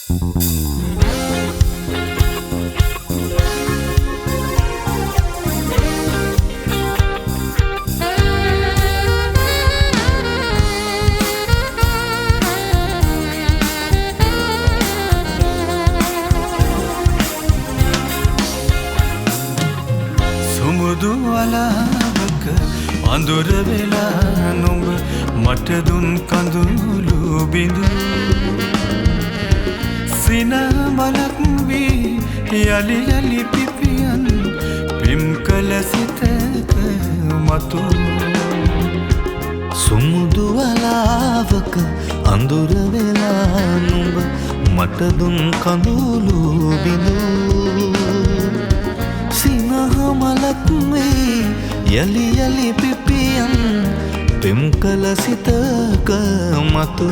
සුමුදු වලාවක අඳුර වෙලා නුඹ මට දුන් කඳුළු බිඳු සින මලක් වී යලි යලි පිපියන් පෙම් කළ සිතක මතු. සුමුදු වලාවක අඳුර වෙලා නුඹ මට දුන් කඳුළු බිඳු සිනහ මලක් වී යලි යලි පිපියන් පෙම් කළ සිතක මතු.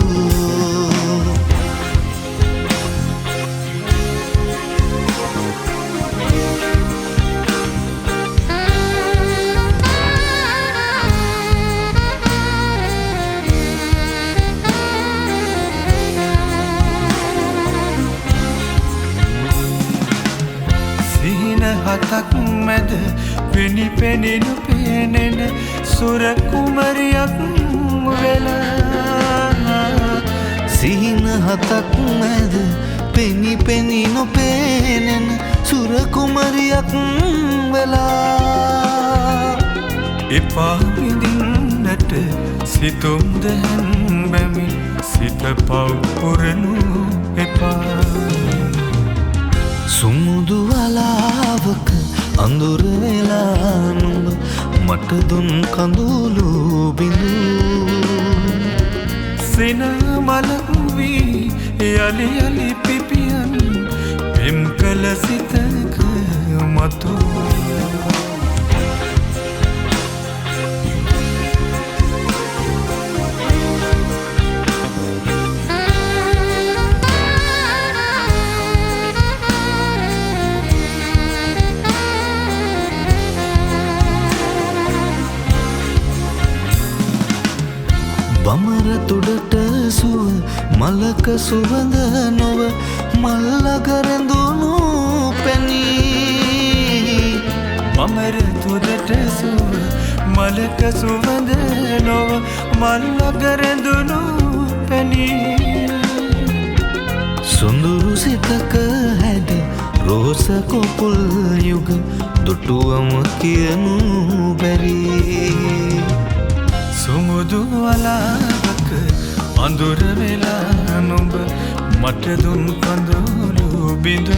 සිහින හතක් මැද පෙනි පෙනිනු පේනෙන සුර කුමරියක් වෙලා. සිහින හතක් මැද පෙනි පෙනි නොපේනෙන සුර කුමරියක් වෙලා. එපා විඳින්නට සිතුම් දැන් බැමි සිත පව් පුරනු එපා. සුමුදු වලාවක අඳුර වෙලා නුඹ මට දුන් කඳුළු බිඳු සින මලක් වී යලි යලි පිපියන් පෙම් කළ සිතක මතු. බමර තුඩට සුව මලක සුවඳ නොව මල්ලග රැඳුණු පැණි. බමර තුඩට සුව මලක සුවඳ නොව මල්ලග රැඳුණු පැණි. සුඳුරු සිතක හැඩ රෝස කොපුල් යුග දුටුවම කියනු බැරි. සුමුදු වලාවක අඳුර වෙලා නුඹ මට දුන් කඳුළු බිඳු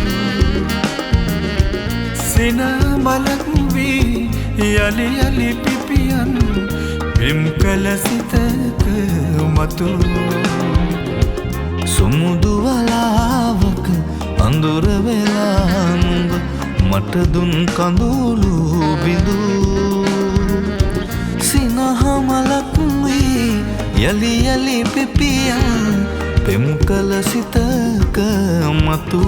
සින මලක් වී යලි යලි පිපියන් පෙම් කළ සිතක මතු. සුමුදු වලාවක අඳුර වෙලා නුඹ මට දුන් කඳුළු බිඳු සිනහ මලක් වී යලි යලි පිපියන් පෙම් කළ සිතක මතු.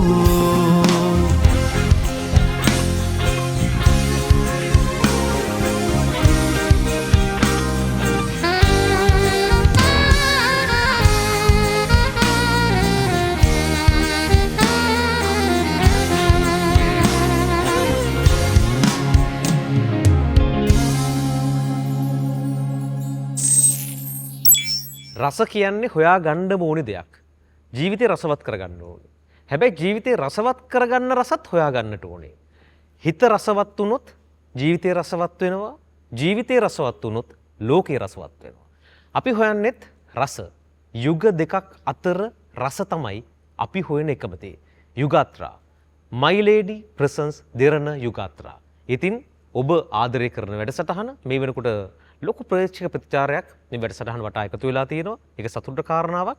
රස කියන්නේ හොයා ගන්න ඕනි දෙයක්. ජීවිතේ රසවත් කරගන්න ඕනේ. හැබැයි ජීවිතේ රසවත් කරගන්න රසත් හොයා ගන්නට ඕනේ. හිත රසවත් වුණොත් ජීවිතේ රසවත් වෙනවා. ජීවිතේ රසවත් වුණොත් ලෝකේ රසවත් වෙනවා. අපි හොයන්නේත් රස. යුග දෙකක් අතර රස තමයි අපි හොයන එකම දේ. යුගාත්‍රා. My Lady Presents දෙරණ යුගාත්‍රා. ඉතින් ඔබ ආදරය කරන වැඩසටහන මේ වෙනකොට ලොකු ප්‍රේක්ෂක ප්‍රතිචාරයක් මේ වැඩසටහන වටා එකතු වෙලා තියෙනවා. ඒක සතුටට කාරණාවක්.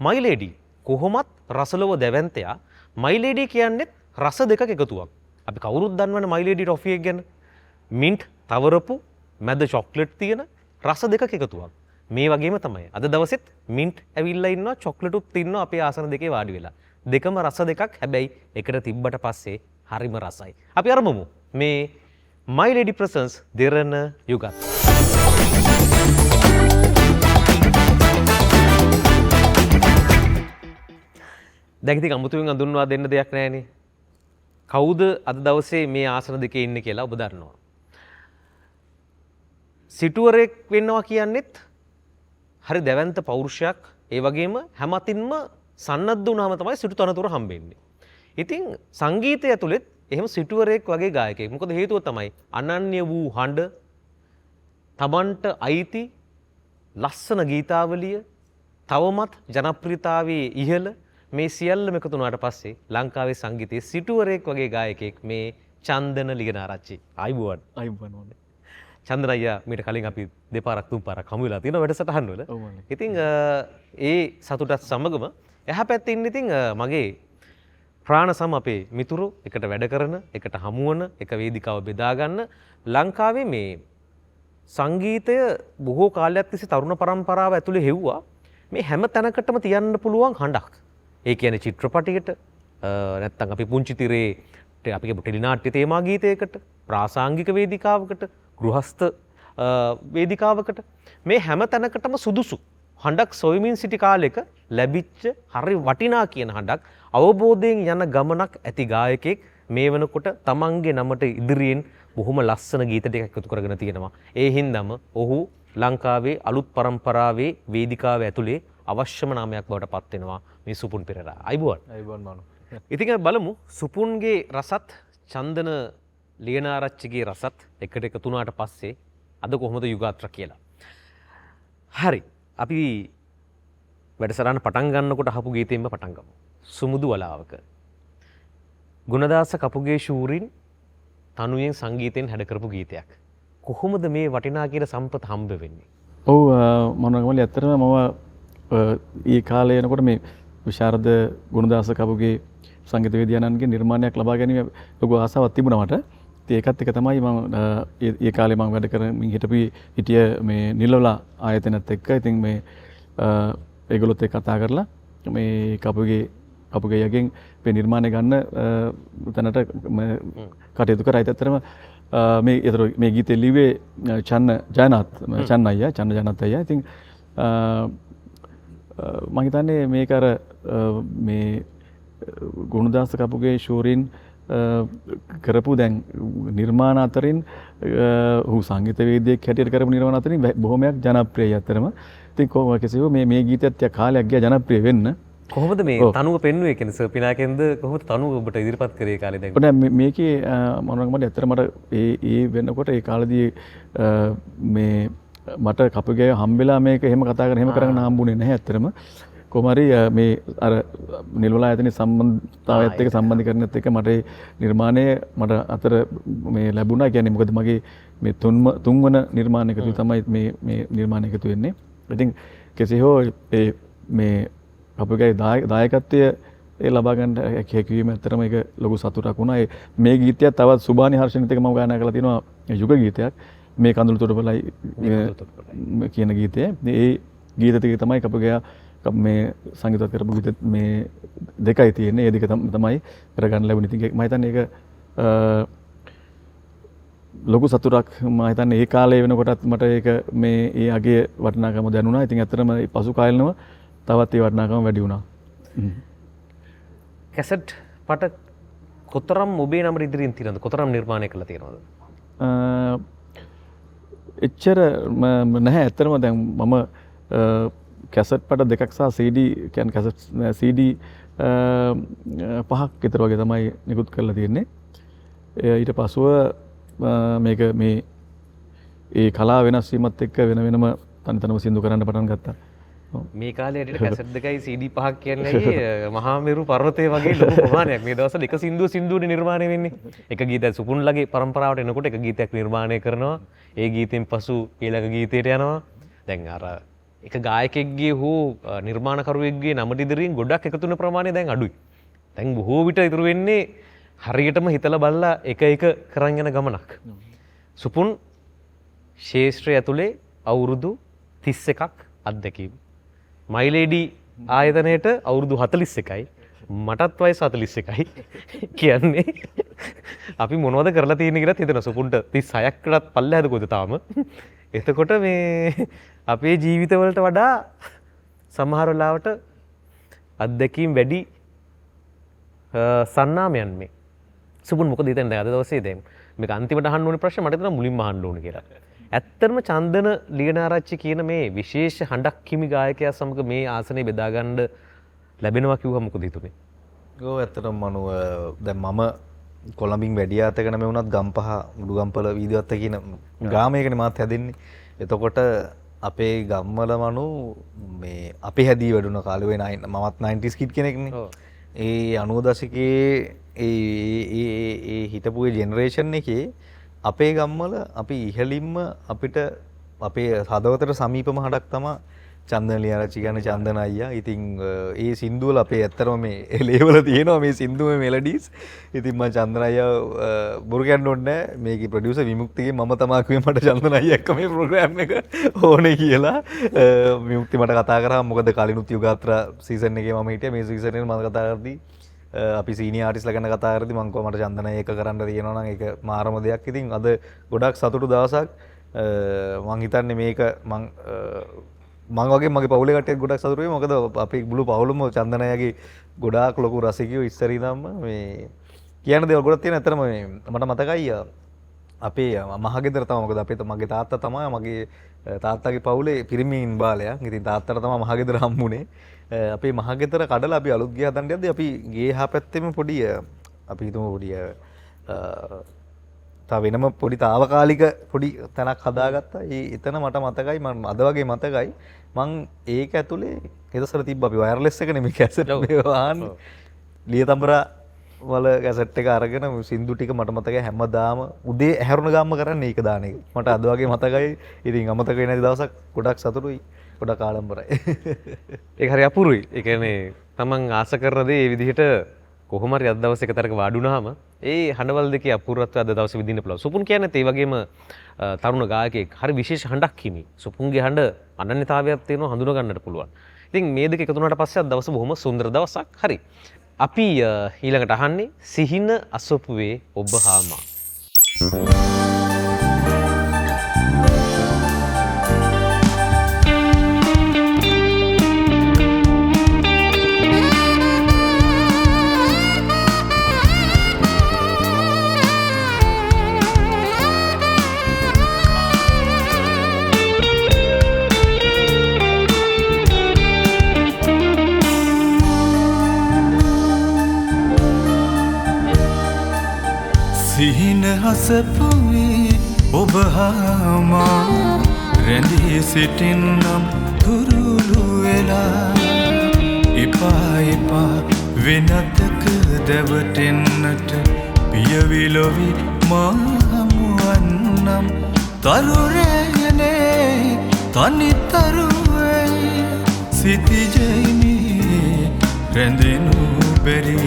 My Lady කොහොමත් රසලව දැවැන්තයා. My Lady කියන්නේ රස දෙකක එකතුවක්. අපි කවුරුත් දන්නවනේ My Lady toffee එක ගැන. මින්ට් තවරපු මැද චොක්ලට් තියෙන රස දෙකක එකතුවක්. මේ වගේම තමයි අද දවසෙත් මින්ට් ඇවිල්ලා ඉන්නවා, චොක්ලටුත් ඉන්නවා අපේ ආසන දෙකේ වාඩි වෙලා. දෙකම රස දෙකක්, හැබැයි එකට තිබ්බට පස්සේ හරිම රසයි. අපි අරමුමු මේ My Lady Presents දෙරණ යුගත්. දැන් ඉතින් අමුතුවෙන් අඳුන්වා දෙන්න දෙයක් නැහැනේ. කවුද අද දවසේ මේ ආසන දෙකේ ඉන්නේ කියලා ඔබ දන්නවා. සිටුවරයෙක් වෙන්නවා කියන්නේත් හරි දැවැන්ත පෞරුෂයක්. ඒ වගේම හැම අතින්ම සන්නද්ධ වුණාම තමයි සිටු තනතුර හම්බෙන්නේ. ඉතින් සංගීතය ඇතුළෙත් එහෙම සිටුවරයෙක් වගේ ගායකයෙක්. මොකද හේතුව තමයි අනන්‍ය වූ හඬ, තමන්ට අයිති ලස්සන ගීතාවලිය, තවමත් ජනප්‍රියතාවයේ ඉහළ මේ සියල්ලම එකතු වුණාට පස්සේ ලංකාවේ සංගීතයේ සිටුවරයෙක් වගේ ගායකයෙක් මේ චන්දන ලියනාරච්චි. ආයුබෝවන්. ආයුබෝවන් මල්ලි. චන්දන අයියා මීට කලින් අපි දෙපාරක් තුන් පාරක් හමු වෙලා තියෙනවා වැඩසටහන් වල. ඔව් මල්ලි. ඉතින් ඒ සතුටත් සමගම එහා පැත්තේ ඉන්න ඉතින් මගේ ප්‍රාණ සම අපේ මිතුරු, එකට වැඩ කරන, එකට හමුවන, එක වේදිකාව බෙදා ගන්න ලංකාවේ මේ සංගීතය බොහෝ කාලයක් තිස්සේ තරුණ පරම්පරාව ඇතුලේ හෙව්වා. මේ හැම තැනකටම තියන්න පුළුවන් හඬක්. ඒ කියන්නේ චිත්‍රපටයකට, නැත්තම් අපි පුංචි තිරේ අපි කියමු ටෙලිනාට්‍ය තේමා ගීතයකට, ප්‍රාසංගික වේදිකාවකට, ගෘහස්ත වේදිකාවකට, මේ හැම තැනකටම සුදුසු හඬක් සොයමින් සිටි කාලෙක ලැබිච්ච හරි වටිනා කියන හඬක්, අවබෝධයෙන් යන ගමනක් ඇති ගායකයෙක් මේ වෙනකොට තමන්ගේ නමට ඉදිරියෙන් බොහොම ලස්සන ගීත ටිකක් එකතු කරගෙන තියෙනවා. ඒ හින්දාම ඔහු ලංකාවේ අලුත් පරම්පරාවේ වේදිකාව ඇතුලේ අවශ්‍යම නාමයක් බවට පත් වෙනවා මේ සුපුන් පෙරේරා. අයිබෝවන්. අයිබෝවන් මානු. ඉතින් අපි බලමු සුපුන්ගේ රසත් චන්දන ලියනාරච්චිගේ රසත් එකට එකතු වුණාට පස්සේ අද කොහොමද යුගාත්‍ර කියලා. හරි. අපි වැඩසටහන පටන් ගන්නකොට අහපු ගීතෙන්ම පටන් ගමු. සුමුදු වලාවක. ගුණදාස කපුගේ ශූරින් තනුයෙන් සංගීතයෙන් හැඩ කරපු ගීතයක්. කොහොමද මේ වටිනා කියන සම්පත හම්බ වෙන්නේ? ඔව් මනෝගමලි, ඇත්තටම මම ඒ කාලේ එනකොට මේ විශාරද ගුණදාස කපුගේ සංගීතවේදියාණන්ගේ නිර්මාණයක් ලබා ගැනීම ලොකු ආසාවක් තිබුණා මට. ඉතින් ඒකත් එක තමයි මම ඒ කාලේ මම වැඩ කරමින් හිටිය මේ නිලවලා ආයතනත් එක්ක. ඉතින් මේ ඒගොල්ලොත් එක්ක කතා කරලා මේ කපුගේ යගෙන් මේ නිර්මාණය ගන්න තැනට කටයුතු කරා. ඒත් ඇත්තටම මේ ඒතර මේ ගීතේ ලිව්වේ චන්න ජයනාත්, චන්න අයියා, චන්න ජයනාත් අයියා. ඉතින් මම හිතන්නේ මේක අර මේ ගුණදාස කපුගේ ශූරින් කරපු දැන් නිර්මාණ අතරින් ඔහු සංගීතවේදියෙක් හැටියට කරපු නිර්මාණ අතරින් බොහොමයක් ජනප්‍රියයි ඇත්තටම. ඉතින් කොහොම කෙසේ හෝ මේ ගීතයත් ටිකක් කාලයක් ගියා ජනප්‍රිය වෙන්න. කොහොමද මේ තනුව පෙන්නුවේ? කියන්නේ සර් පිනාකෙන්ද කොහොමද තනුව ඔබට ඉදිරිපත් කරේ කාලේ දැන්? නෑ, මේකේ මනෝරංග මට ඇත්තටම මට ඒ වෙනකොට ඒ කාලේදී මේ මට කපුගේ හම්බෙලා මේක එහෙම කතා කරගෙන එහෙම කරගෙන හම්බුනේ නැහැ ඇත්තටම. කොහොම හරි මේ අර නිල්වලා ආයතනයේ සම්බන්ධතාවයත් එක්ක සම්බන්ධීකරණයත් එක්ක මට ඒ නිර්මාණය මට අතර මේ ලැබුණා. ඒ කියන්නේ මොකද මගේ මේ තුන්වන නිර්මාණ එකතු තමයි මේ නිර්මාණ එකතු වෙන්නේ. ඉතින් කෙසේ හෝ ඒ මේ කපුගේ දායකත්වය ඒ ලබා ගන්න හැකියවීම ඇත්තටම ඒක ලොකු සතුටක් වුණා. ඒ මේ ගීතයත් තවත් සුබානි හර්ෂණිත් එක්ක මම ගායනා කරලා තියෙනවා යුග ගීතයක්. මේ කඳුළු තොටුපළයි කියන ගීතය. ඒ ගීත ටික තමයි කපුගේ මේ සංගීතවත් කරපු ගීත මේ දෙකයි තියෙන්නේ. ඒ දෙක තමයි කරගන්න ලැබුණේ. ඉතින් මම හිතන්නේ ඒක ලොකු සතුටක්. මම හිතන්නේ ඒ කාලේ වෙනකොටත් මට ඒක මේ ඒ අගය වටිනාකම දැනුණා. ඉතින් ඇත්තටම පසු කාලෙනම තවත් ඒ වටිනාකම වැඩි වුණා. කැසට් පට කොතරම් ඔබේ නමට ඉදිරියෙන් තියෙනවද? කොතරම් නිර්මාණය කළා තියෙනවද? එච්චර නැහැ ඇත්තටම. දැන් මම කැසට් පට දෙකක් සහ CD කියන්නේ කැසට් CD පහක් විතර වගේ තමයි නිකුත් කරලා තියෙන්නේ. ඊට පසුව මේක මේ ඒ කලාව වෙනස් වීමත් එක්ක වෙන වෙනම තනි තනිව සින්දු කරන්න පටන් ගත්තා. මේ කාලේ හැටියට කැසට් දෙකයි CD පහක් කියන්නේ මහා මෙරු පර්වතය වගේ ලොකු ප්‍රමාණයක්. මේ දවස්වල එක සින්දුව සින්දුවනේ නිර්මාණය වෙන්නේ. එක ගීතයක් සුපුන්ලගේ පරම්පරාවට එනකොට එක ගීතයක් නිර්මාණය කරනවා. ඒ ගීතෙන් පසු ඊළඟ ගීතයට යනවා. දැන් අර එක ගායකයෙක්ගේ හෝ නිර්මාණකරුවෙක්ගේ නමට ඉදිරියෙන් ගොඩක් එකතු වෙන ප්‍රමාණය දැන් අඩුයි. දැන් බොහෝ විට ඉතුරු වෙන්නේ හරියටම හිතලා බලලා එක එක කරන් යන ගමනක්. සුපුන් ශේෂ්ත්‍රය ඇතුලේ අවුරුදු 31ක් අත්දැකීම්. මයිලේඩි ආයතනයට අවුරුදු 41යි. මටත් වයස 41යි. කියන්නේ අපි මොනවද කරලා තියෙන්නේ කියලාත් හිතෙනවා. සුපුන්ට 36ක්ටත් පල්ලෙහාද කොහෙද තාම. එතකොට මේ අපේ ජීවිතවලට වඩා සමහර වෙලාවට අත්දැකීම් වැඩි සන්නාමයන් මේ. සුපුන් මොකද හිතන්නේ දැන් අද දවසේ දැන් මේක අන්තිමට අහන්න ඕනේ ප්‍රශ්න මට හිතෙනවා මුලින්ම අහන්න ඕනේ කියලා. ඇත්තටම චන්දන ලියනාරච්චි කියන මේ විශේෂ හඬක් හිමි ගායකයා සමග මේ ආසනය බෙදා ගන්න ලැබෙනවා කිව්වම මොකද හිතුනේ? ඔව් ඇත්තටම මනුව දැන් මම කොළඹින් වැඩියාතක නම වුණත් ගම්පහ උඩුගම්පල වීදිවත්ත කියන ග්‍රාමයකනේ මාත් හැදෙන්නේ. එතකොට අපේ ගම්වල මනු මේ අපි හැදී වැඩුණ කාලේ ඔය මමත් 90s kid කෙනෙක්නේ. ඒ 90 දශකයේ ඒ ඒ ඒ හිටපු ඒ ජෙනරේෂන් එකේ අපේ ගම්වල අපි ඉහළින්ම අපිට අපේ හදවතට සමීපම හඬක් තමයි චන්දන ලියනාරච්චි කියන්නේ චන්දන අයියා. ඉතින් ඒ සින්දුවල අපේ ඇත්තටම මේ ලේවල තියෙනවා මේ සින්දුවේ මෙලඩීස්. ඉතින් මම චන්දන අයියා බොරු කියන්න ඕනේ නෑ. මේකේ ප්‍රොඩියුසර් විමුක්තිගේ මම තමා කිව්වේ මට චන්දන අයියා එක්ක මේ ප්‍රෝග්‍රෑම් එක ඕනේ කියලා. විමුක්ති මට කතා කරා මොකද කලිනුත් යුගාත්‍රා සීසන් එකේ මම හිටියා. මේ සීසන් එකේ මම කතා කරද්දී අපි සීනියර් ආටිස්ට්ලා ගැන කතා කරද්දී මං කිව්වා මට චන්දන අයියා එක්ක කරන්න තියෙනවා නම් ඒක මාරම දෙයක්. ඉතින් අද ගොඩක් සතුටු දවසක්. මං හිතන්නේ මේක මං වගේ මගේ පවුලේ කට්ටියත් ගොඩක් සතුටු වෙයි. මොකද අපේ මුළු පවුලම චන්දන අයියාගේ ගොඩාක් ලොකු රසිකයෝ ඉස්සර ඉඳන්ම. මේ කියන දේවල් ගොඩක් තියෙන. ඇත්තටම මේ මට මතකයි අපේ මහගෙදර තමයි, මොකද අපේ මගේ තාත්තා තමයි මගේ තාත්තගේ පවුලේ පිරිමින් බාලයා. ඉතින් තාත්තට තමයි මහගෙදර හම්බුනේ. අපේ මහගෙදර කඩලා අපි අලුත් ගේ හදන්න යද්දී අපි ගේ එහා පැත්තෙම පොඩි අපි හිතමු පොඩි තව වෙනම පොඩි තාවකාලික පොඩි තැනක් හදාගත්තා. ඒ එතන මට මතකයි, මම අද වගේ මතකයි, මං ඒක ඇතුලේ ඒ දවස්වල තිබ්බ අපි වයර්ලස් එක නෙමෙයි කැසට් මේවා අහන්නේ. ලිය තඹරා වල කැසට් එක අරගෙන සින්දු ටික මට මතකයි හැමදාම උදේ ඇහැරුණ ගාම කරන්නේ ඒක දාන එක. මට අද වගේ මතකයි. ඉතින් අමතක වෙන්නේ නැති දවසක්. ගොඩක් සතුටුයි, ගොඩක් ආඩම්බරයි. ඒක හරි අපූර්වයි. ඒ කියන්නේ තමන් ආස කරන දේ ඒ විදිහට කොහොම හරි අද දවසේ එක තරක වාඩි වුණාම ඒ හඬවල් දෙකේ අපූර්වත්වය අද දවසේ විඳින්න පුළුවන්. සුපුන් කියන්නේත් ඒ වගේම තරුණ ගායකයෙක්. හරි විශේෂ හඬක් හිමි. සුපුන්ගේ හඬ අනන්‍යතාවයක් තියෙනවා, හඳුනා ගන්නට පුළුවන්. ඉතින් මේ දෙක එකතු වුණාට පස්සේ අද දවස බොහොම සුන්දර දවසක්. හරි. අපි ඊළඟට අහන්නේ සිහින අසපුවේ ඔබ හා මා. සිහින හසපුවේ ඔබ හා මා රැඳී සිටින්නම් තුරුළු වෙලා. එපා එපා වෙනතක දැවටෙන්නට පියවිලොවි මා හමුවන්නම්. තරුරයනේ තනි තරුවේ සිටිජෙමි රැඳෙනු බැරි.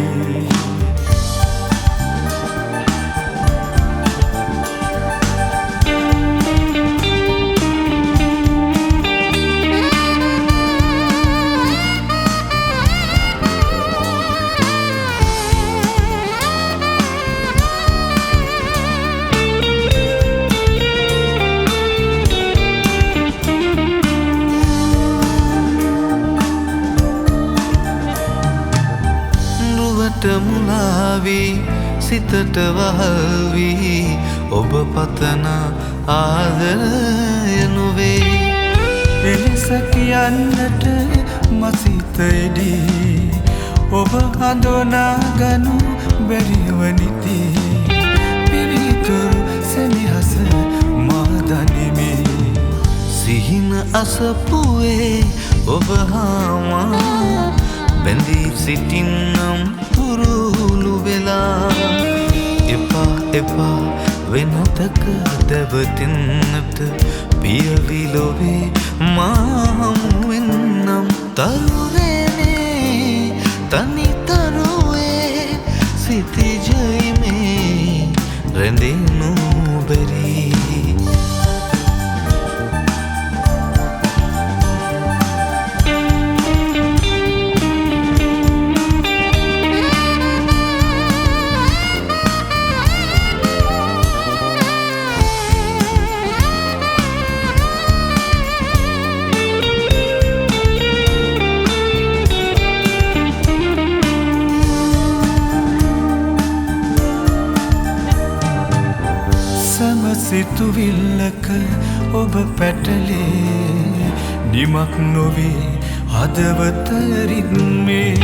මුලාවී සිතට වහල් වී ඔබ පතන ආදරය නොවේ. එලෙස කියන්නට මසිත එඩී ඔබ හඳුනා ගනු බැරිව නිති. පිවිතුරු සෙනෙහස මා දනිමි. සිහින අසපුවේ ඔබ හා මා බැඳී සිටින්නම් තුරුළු වෙලා. එපා එපා වෙනතක දැවටෙන්නට පියවිලොවේ මා හමුවෙන්නම්. තරුරේනේ තනි තරුවේ සිටිජෙමි රැඳෙනු බැරි. සිතුවිල්ලක ඔබ පැටලේ නිමක් නොවේ හදවත රිද්මේ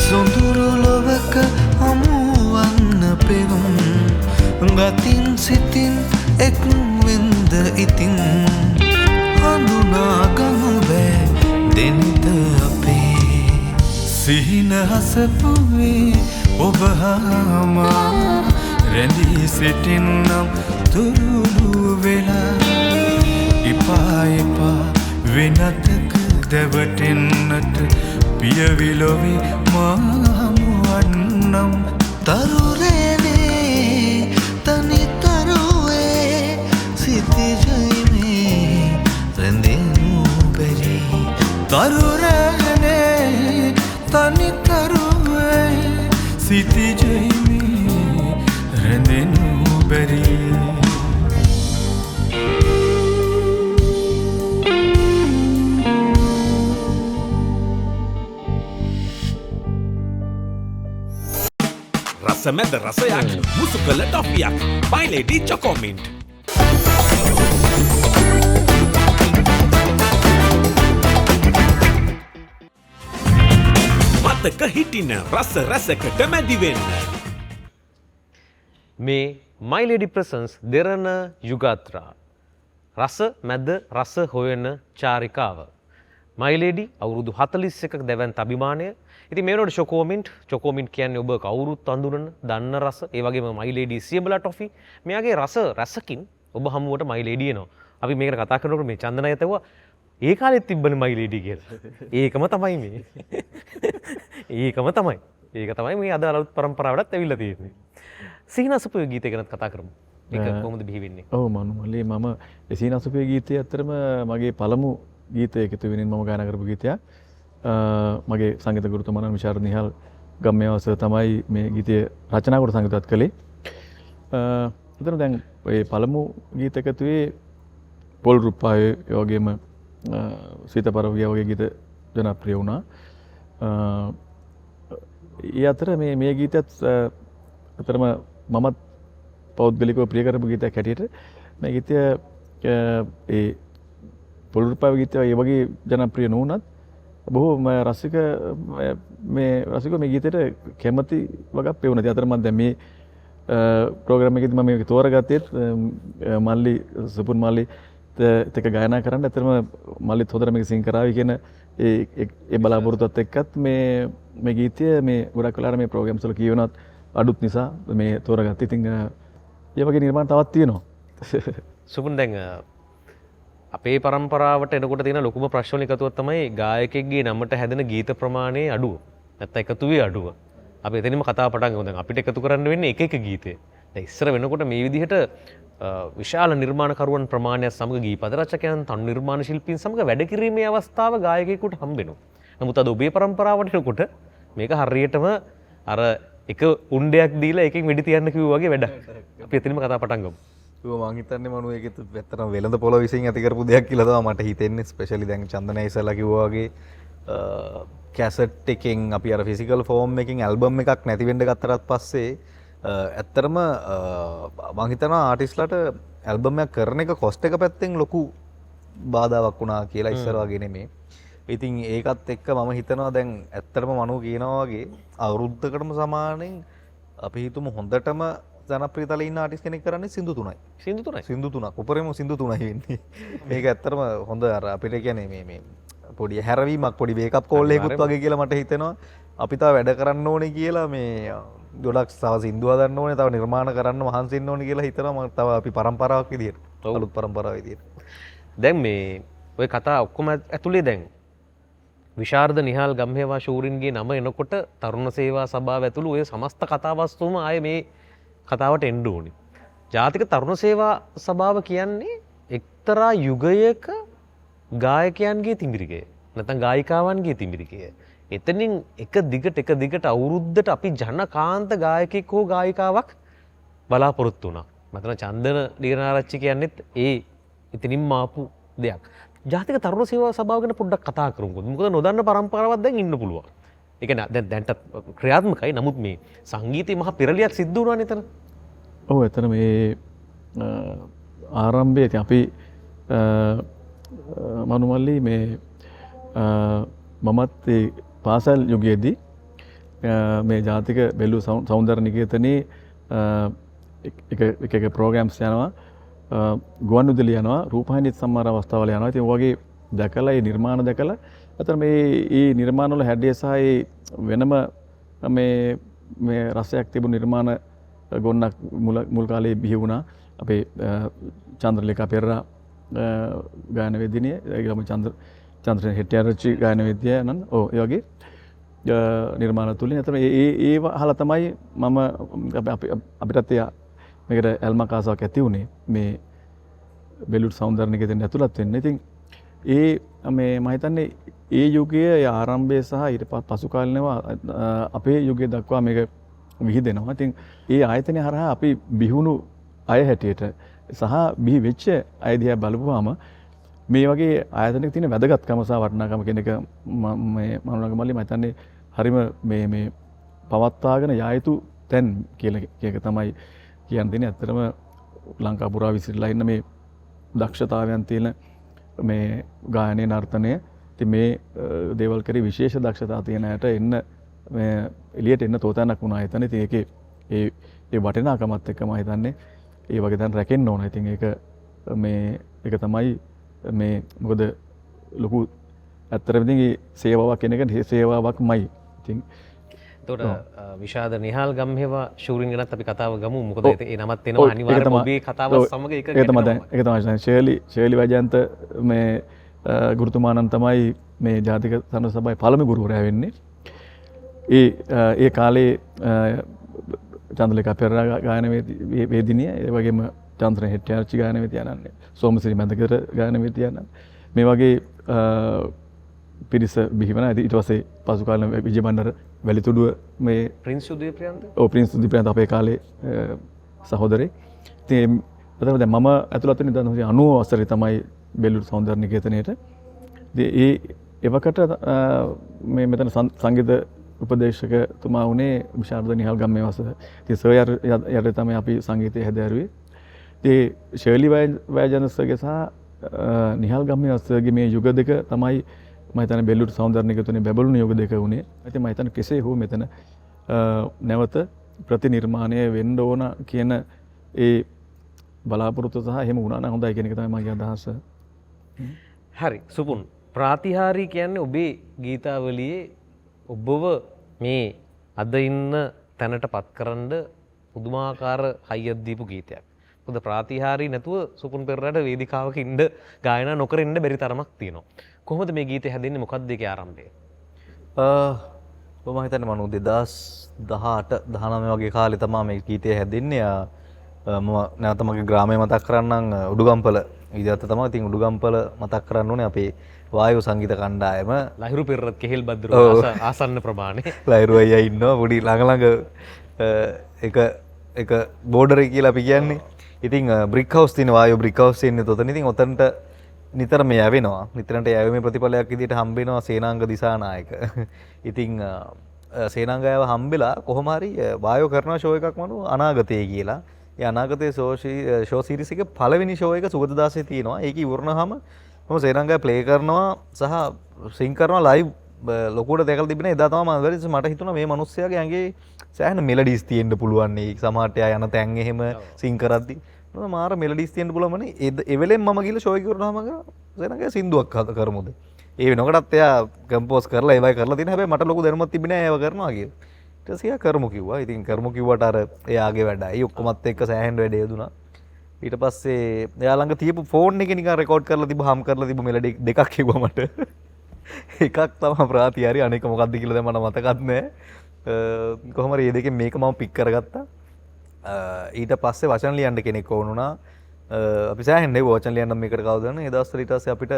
සොඳුරු ලොවක හමුවන්න පෙවුම් ගතින් සිතින් එක් වෙන්ද ඉතින් හඳුනා ගමු බෑ දෙනිත අපේ සිහින හසපුවේ ඔබ හා මා රැඳී සිටින්නම් තුරුළු වෙලා එපා එපා වෙනතක දැවටෙන්නට පියවිලොවේ මා හමුවන්නම් තරුරේනේ තනි තරුවේ සිතිජයි මේ රැඳෙනු බැරි තරුරේනේ තනි තරුවේ සිතිජයි මේ රැඳෙනු බැරි. රසමැද රසයක් මුසු කළ ටොෆියක් My Lady Chocomint. මතක හිටින රස රසකට මැදි වෙන්න. මේ My Lady Presents දෙරණ යුගාත්‍රා රස මැද රස හොයන චාරිකාව. My Lady අවුරුදු 41ක දැවැන්ත අභිමානය. ඉතින් මේ වෙනකොට චොකෝමින්ට්, චොකෝමින්ට් කියන්නේ ඔබ කවුරුත් අඳුරන දන්න රස. ඒ වගේම My Lady සියඹලා ටොෆි. මෙයාගේ රස රසකින් ඔබ හමුවට My Lady එනවා. අපි මේකට කතා කරනකොට මේ චන්දන අයත් ඇහුවා ඒ කාලෙත් තිබ්බනේ My Lady කියලා. ඒකම තමයි මේ. ඒකම තමයි. ඒක තමයි මේ අද අලුත් පරම්පරාවටත් ඇවිල්ලා තියෙන්නේ. සිහිනසපුවේ ගීතය ගැනත් කතා කරමු. ඒක කොහොමද බිහි වෙන්නේ? ඔව් මනුමලේ මම සිහිනසපුවේ ගීතය ඇත්තටම මගේ පළමු ගීතය එකතු වෙනින් මම ගායනා කරපු ගීතයක්. මගේ සංගීත ගුරුතුමන් විශාරද නිහාල් ගම්මේවාස තමයි මේ ගීතය රචනා කොට සංගීතවත් කළේ. එතන දැන් ඔය පළමු ගීත එකතුවේ පොල් රුප්පායේ ඒ වගේම සීතපරවිය වගේ ගීත ජනප්‍රිය වුණා. ඒ අතර මේ ගීතයත් අතරම මමත් පෞද්ගලිකව ප්‍රිය කරපු ගීතයක් හැටියට මේ ගීතය ඒ පොල් රුප්පාවේ ගීතය ඒ වගේ ජනප්‍රිය නොවුනත් බොහෝ රසික මේ රසිකව මේ ගීතයට කැමති වගක් පෙවුණා. ඉතින් අතර මම දැන් මේ ප්‍රෝග්‍රෑම් එකේදී මම මේක තෝරගත්තේත් මල්ලි සුපුන් මල්ලි එක්ක ගායනා කරන්න. ඇත්තටම මල්ලිත් හොඳට මේක සිං කරાવી කියන ඒ ඒ බලාපොරොත්තුවත් එක්කත් මේ මේ ගීතය මේ ගොඩක් වෙලාවට මේ ප්‍රෝග්‍රෑම්ස් වල කියවනත් අඩුත් නිසා මේ තෝරගත්තේ. ඉතින් ඒ වගේ නිර්මාණ තවත් තියෙනවා. සුපුන් දැන් අපේ පරම්පරාවට එනකොට තියෙන ලොකුම ප්‍රශ්න වල එකතුවක් තමයි ගායකයෙක්ගේ නමට හැදෙන ගීත ප්‍රමාණයේ අඩුව. නැත්නම් එකතුවේ අඩුව. අපි එතනින්ම කතාව පටන් ගමු. දැන් අපිට එකතු කරන්න වෙන්නේ එක එක ගීතය. දැන් ඉස්සර වෙනකොට මේ විදිහට විශාල නිර්මාණකරුවන් ප්‍රමාණයක් සමග ගීපද රචකයන්, තනු නිර්මාණ ශිල්පීන් සමග වැඩ කිරීමේ අවස්ථාව ගායකයෙකුට හම්බ වෙනවා. නමුත් අද ඔබේ පරම්පරාවට එනකොට මේක හරියටම අර එක උණ්ඩයක් දීලා එකෙන් වෙඩි තියන්න කිව්වා වගේ වැඩක්. අපි එතනින්ම කතාව පටන් ගමු. මං හිතන්නේ මනු ඒකෙත් ඇත්තටම වෙළඳ පොළ විසින් ඇති කරපු දෙයක් කියලා තමයි මට හිතෙන්නේ. ස්පෙෂලි දැන් චන්දන ඉස්සලා කිව්වා වගේ කැසට් එකෙන් අපි අර ෆිසිකල් ෆෝම් එකෙන් ඇල්බම් එකක් නැති වෙන්න ගත්තටත් පස්සේ ඇත්තටම මං හිතනවා ආටිස්ට්ලාට ඇල්බම් එකක් කරන එක කොස්ට් එක පැත්තෙන් ලොකු බාධාවක් වුණා කියලා ඉස්සර වගේ නෙමෙයි. ඉතින් ඒකත් එක්ක මම හිතනවා දැන් ඇත්තටම මනු කියනවා වගේ අවුරුද්දකටම සමානෙන් අපි හිතමු හොඳටම ජනප්‍රිය තලයේ ඉන්න ආටිස්ට් කෙනෙක් කරන්නේ සින්දු තුනයි. සින්දු තුනයි. සින්දු තුනක්. උපරිම සින්දු තුනයි වෙන්නේ. මේක ඇත්තටම හොඳ අර අපිට කියන්නේ මේ මේ පොඩි හැරවීමක් පොඩි වේක් අප් කෝල් එකකුත් වගේ කියලා මට හිතෙනවා. අපි තව වැඩ කරන්න ඕනේ කියලා මේ ගොඩක් තව සින්දු හදන්න ඕනේ, තව නිර්මාණ කරන්න මහන්සි වෙන්න ඕනේ කියලා හිතනවා මම තව අපි පරම්පරාවක් විදියට. අලුත් පරම්පරාව විදියට. දැන් මේ ඔය කතා ඔක්කොම ඇතුලේ දැන් විශාරද නිහාල් ගම්හේවා ශූරින්ගේ නම එනකොට තරුණ සේවා සභාව ඇතුළු ඔය සමස්ත කතාවස්තුම ආයේ මේ කතාවට එන්න ඕනේ. ජාතික තරුණ සේවා සභාව කියන්නේ එක්තරා යුගයක ගායකයන්ගේ තිමිරිකය. නැත්නම් ගායිකාවන්ගේ තිමිරිකය. එතනින් එක දිගට එක දිගට අවුරුද්දට අපි ජනකාන්ත ගායකයෙක් හෝ ගායිකාවක් බලාපොරොත්තු වුණා. මතන චන්දන ලියනාරච්චි කියන්නේත් ඒ එතනින්ම ආපු දෙයක්. ජාතික තරුණ සේවා සභාව ගැන පොඩ්ඩක් කතා කරමුකෝ. මොකද නොදන්න පරම්පරාවක් දැන් ඉන්න පුළුවන්. ඒ කියන්නේ දැන් දැන්ටත් ක්‍රියාත්මකයි. නමුත් මේ සංගීතයේ මහා පෙරලියක් සිද්ධ වුණානේ එතන. ඔව් එතන මේ ආරම්භය ඉතින් අපි මනුමල්ලි මේ මමත් ඒ පාසල් යුගයේදී මේ ජාතික බෙල්ලු සෞන්දර්ය නිකේතනයේ එක එක එක ප්‍රෝග්‍රෑම්ස් යනවා, ගුවන් විදුලි යනවා, රූපවාහිනියත් සමහර අවස්ථාවල යනවා. ඉතින් ඔය වගේ දැකලා ඒ නිර්මාණ දැකලා අතන මේ ඒ නිර්මාණ වල හැඩය සහ ඒ වෙනම මේ මේ රසයක් තිබුණු නිර්මාණ ගොන්නක් මුල් කාලේ බිහි වුණා. අපේ චන්ද්‍රලේඛා පෙරේරා ගායන වේදිනිය, ඒ වගේම චන්ද්‍ර හෙට්ටිආරච්චි ගායන වේදිනිය නම් ඔව් ඒ වගේ නිර්මාණ තුලින් අතන ඒ ඒව අහලා තමයි මම අපිටත් ඒ මේකට ඇල්මක් ආසාවක් ඇති වුණේ මේ බෙලුට් සෞන්දර්ය නිකේතනයට ඇතුළත් වෙන්න. ඉතින් ඒ මේ මම හිතන්නේ ඒ යුගයේ ඒ ආරම්භය සහ ඊට පසු කාලිනව අපේ යුගය දක්වා මේක විහිදෙනවා. ඉතින් ඒ ආයතනය හරහා අපි බිහිවුණු අය හැටියට සහ බිහි වෙච්ච අය දිහා බලපුවාම මේ වගේ ආයතනයක තියෙන වැදගත්කම සහ වටිනාකම කියන එක මේ මනුරංග මල්ලි මම හිතන්නේ හරිම මේ මේ පවත්වාගෙන යා යුතු තැන් කියලා එක තමයි කියන්න තියෙන්නේ. ඇත්තටම ලංකා පුරා විසිරලා ඉන්න මේ දක්ෂතාවයන් තියෙන මේ ගායනය, නර්තනය, ඉතින් මේ දේවල් කරේ විශේෂ දක්ෂතා තියෙන අයට එන්න මේ එළියට එන්න තෝතැන්නක් වුණා හිතන්නේ. ඉතින් ඒකේ ඒ වටිනාකමත් එක්ක මම හිතන්නේ ඒ වගේ තැන් රැකෙන්න ඕන. ඉතින් ඒක මේ ඒක තමයි මේ මොකද ලොකු ඇත්තටම ඉතින් ඒ සේවාවක් කියන එක සේවාවක්මයි. ඉතින් එතකොට විශාද නිහාල් ගම්හෙවා ෂූරින් ගැනත් අපි කතාව ගමු. මොකද ඒ නමත් එනවා අනිවාර්යයෙන්ම ඔබේ කතාවත් සමග ඒක ඒක තමයි දැන් ඒක තමයි දැන් ෂර්ලි වෛජයන්ත මේ ගුරුතුමාණන් තමයි මේ ජාතික සනස සභාවේ පළමු ගුරුවරයා වෙන්නේ. ඒ කාලේ චන්ද්‍රලේඛා පෙරේරා ගායන වේදිනිය, ඒ වගේම චන්ද්‍ර හෙට්ටිආරච්චි ගායන වේදිනිය, සෝමසිරි මැදකර ගායන වේදිනිය, මේ වගේ පිරිස බිහි වුණා. ඉතින් ඊට පස්සේ පසු කාලේ විජය බණ්ඩාර වැලිතුඩුව මේ ප්‍රින්ස් උදයප්‍රියන්ත? ඔව්, ප්‍රින්ස් උදයප්‍රියන්ත අපේ කාලේ සහෝදරේ. ඉතින් එතන දැන් මම ඇතුළත් වෙන්නේ 1990 වසරේ තමයි බෙල්ලුට සෞන්දර්ය නිකේතනයේට. ඉතින් ඒ එවකට මේ මෙතන සංගීත උපදේශකතුමා වුණේ විශාරද නිහාල් ගම්මේවස. ඉතින් සර් යටතේ තමයි අපි සංගීතය හැදෑරුවේ. ඉතින් ෂර්ලි වෛජයන්ත සර්ගේ සහ නිහාල් ගම්මේවස සර්ගේ මේ යුග දෙක තමයි මම හිතන්නේ බෙල්ලුට සෞන්දර්ය නිකේතනයේ බැබළුණු යුග දෙක වුණේ. ඉතින් මම හිතන්නේ කෙසේ හෝ මෙතන නැවත ප්‍රතිනිර්මාණය වෙන්න ඕන කියන ඒ බලාපොරොත්තු සහ එහෙම වුණා නම් හොඳයි කියන එක තමයි මගේ අදහස. හරි සුපුන්, ප්‍රාතිහාරී කියන්නේ ඔබේ ගීතාවලියේ ඔබව මේ අද ඉන්න තැනට පත්කරන්න පුදුමාකාර හයියක් දීපු ගීතයක්. මොකද ප්‍රාතිහාරී නැතුව සුපුන් පෙරේරාට වේදිකාවක ඉන්න ගායනා නොකර ඉන්න බැරි තරමක් තියෙනවා. කොහොමද මේ ගීතය හැදෙන්නේ, මොකක්ද ඒකේ ආරම්භය? මම හිතන්නේ මනෝ 2018 19 වගේ කාලේ තමයි මේ ගීතය හැදෙන්නේ. මම නැවත මගේ ග්‍රාමය මතක් කරන්නම්, උඩුගම්පල විද්‍යාර්ථ තමයි. ඉතින් උඩුගම්පල මතක් කරන්න ඕනේ අපේ වායු සංගීත කණ්ඩායම. ලහිරු පෙරේරත් කෙහෙල් බද්දරු ආසන්න ප්‍රමාණය. ලහිරු අයියා ඉන්නවා පොඩි ළඟ ළඟ එක බෝඩර් එක කියලා අපි කියන්නේ. ඉතින් බ්‍රික් හවුස් තියෙන වායු බ්‍රික් හවුස් තියෙන්නේ තොතන. ඉතින් ඔතනට නිතරම යැවෙනවා. නිතරට යැවීමේ ප්‍රතිඵලයක් විදිහට හම්බ වෙනවා සේනාංග දිසානායක. ඉතින් සේනාංග අයව හම්බෙලා කොහොම හරි වායෝ කරන ෂෝ එකක් මනු අනාගතේ කියලා. ඒ අනාගතේ ෂෝ සීරීස් එකේ පළවෙනි ෂෝ එක සුගතදාසේ තියෙනවා. ඒක ඉවරනහම මම සේනාංග අය ප්ලේ කරනවා සහ සිං කරනවා ලයිව් ලොකුවට දැකලා තිබුණේ. එදා තමයි මම වැඩි මට හිතුණා මේ මිනිස්සයාගේ ඇඟේ සෑහෙන මෙලඩීස් තියෙන්න පුළුවන් නේ. සමහරට එයා යන තැන් එහෙම සිං කරද්දි මම මාර මෙලඩීස් තියෙන්න පුළුවන් මනේ. ඒ වෙලෙන් මම ගිහලා ෂෝ එක ඉවරනහම සේනාංග අය සින්දුවක් කරමුද. ඒ වෙනකොටත් එයා කම්පෝස් කරලා ඒවයි කරලා තියෙන. හැබැයි මට ලොකු දැනුමක් තිබුණේ නෑ ඒව කරනවා කියලා. ඊට පස්සේ එයා කරමු කිව්වා. ඉතින් කරමු කිව්වට අර එයාගේ වැඩයි ඔක්කොමත් එක්ක සෑහෙන වැඩ යෙදුනා. ඊට පස්සේ එයා ළඟ තියපු ෆෝන් එකේ නිකන් රෙකෝඩ් කරලා තිබ්බ, හම් කරලා තිබ්බ මෙලඩි දෙකක් කිව්වා මට. එකක් තමයි ප්‍රාතිහාරි, අනෙක මොකද්ද කියලා දැන් මට මතකත් නෑ. කොහොම හරි මේ දෙකෙන් මේක මම පික් කරගත්තා. ඊට පස්සේ වචන ලියන්න කෙනෙක් ඕන වුණා. අපි සෑහෙන නෙව්වා වචන ලියන්න මේකට කවුද දන්නේ. ඒ දවස්වල ඊට පස්සේ අපිට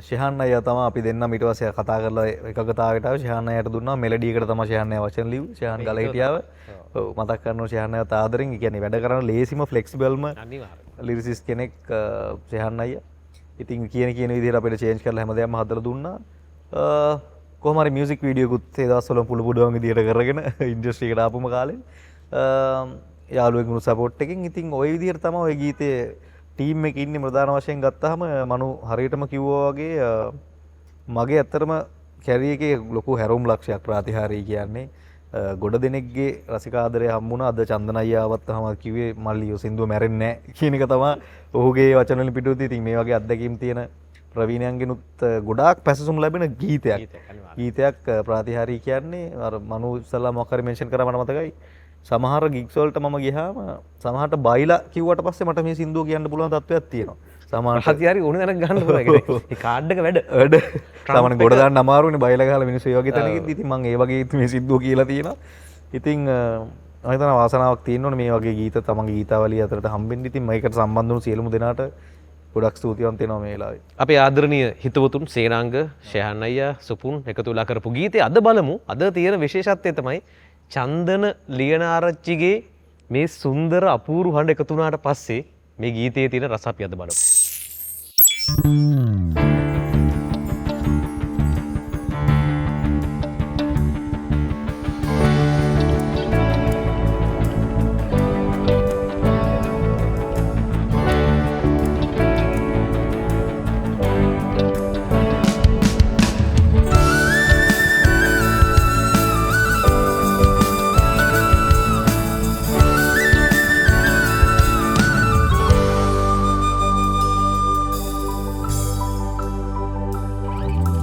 ශිහාන් අයියා තමයි අපි දෙන්නම ඊට පස්සේ කතා කරලා එකගතාවයට ආවේ. ශිහාන් අයියාට දුන්නා මෙලඩි එකට තමයි ශිහාන් අයියා වචන ලිව්වේ. ශිහාන් ගල හිටියාව. ඔව් මතක් කරනවා ශිහාන් අයියාත් ආදරෙන්. ඒ කියන්නේ වැඩ කරන ලේසිම ෆ්ලෙක්සිබල්ම ලිරිසිස්ට් කෙනෙක් ශිහාන් අයියා. ඉතින් කියන කියන විදිහට අපිට චේන්ජ් කරලා හැමදේම හදලා දුන්නා. කොහොම හරි මියුසික් වීඩියෝ එකකුත් ඒ දවස්වල පුළු පුළුවන් විදිහට කරගෙන ඉන්ඩස්ට්‍රි එකට ආපුම කාලේ. යාළුවෙකුණු සපෝට් එකෙන්. ඉතින් ওই විදිහට තමයි ওই ගීතයේ ටීම් එකේ ඉන්නේ ප්‍රධාන වශයෙන් ගත්තාම මනු හරියටම කිව්වා වගේ මගේ ඇත්තටම කැරියර් එකේ ලොකු හැරවුම් ලක්ෂයක් ප්‍රාතිහාර්ය කියන්නේ ගොඩ දෙනෙක්ගේ රසිකාදරය හම්බුණා. අද චන්දන අයියාවත් තමයි කිව්වේ මල්ලි ඔය සින්දුව මැරෙන්නේ නැහැ කියන එක තමයි ඔහුගේ වචන වලින් පිටුවදී. ඉතින් මේ වගේ අත්දැකීම් තියෙන ප්‍රවීණයන්ගෙනුත් ගොඩාක් පැසසුම් ලැබෙන ගීතයක්. ගීතයක් ප්‍රාතිහාර්ය කියන්නේ අර මනු ඉස්සල්ලා මොකක් හරි මෙන්ෂන් කරා මට මතකයි. සමහර ගිග්ස් වලට මම ගියාම සමහරට බයිලා කිව්වට පස්සේ මට මේ සින්දුව කියන්න පුළුවන් තත්ත්වයක් තියෙනවා. සමහරට ප්‍රාතිහාර්ය ඕන තැනක ගන්න පුළුවන්. ඒ කාඩ් එක වැඩ. වැඩ. සාමාන්‍ය ගොඩ දාන්න අමාරුනේ බයිලා ගහලා මිනිස්සු ඒ වගේ තැනකදී. ඉතින් මං ඒ වගේ මේ සින්දුව කියලා තියෙනවා. ඉතින් මම හිතනවා වාසනාවක් තියෙන්න ඕනේ මේ වගේ ගීත තමන්ගේ ගීතාවලිය අතරට හම්බෙන්න. ඉතින් මේකට සම්බන්ධ වුණු සියලුම දෙනාට ගොඩක් ස්තුතිවන්ත වෙනවා මේ වෙලාවේ. අපේ ආදරණීය හිතවතුන් සේනාංග, ෂෙහාන් අයියා, සුපුන් එකතු වෙලා කරපු ගීතේ අද බලමු. අද තියෙන විශේෂත්වය තමයි චන්දන ලියනාරච්චිගේ මේ සුන්දර අපූර්ව හඬ එකතු වුණාට පස්සේ මේ ගීතයේ තියෙන රස අපි අද බලමු.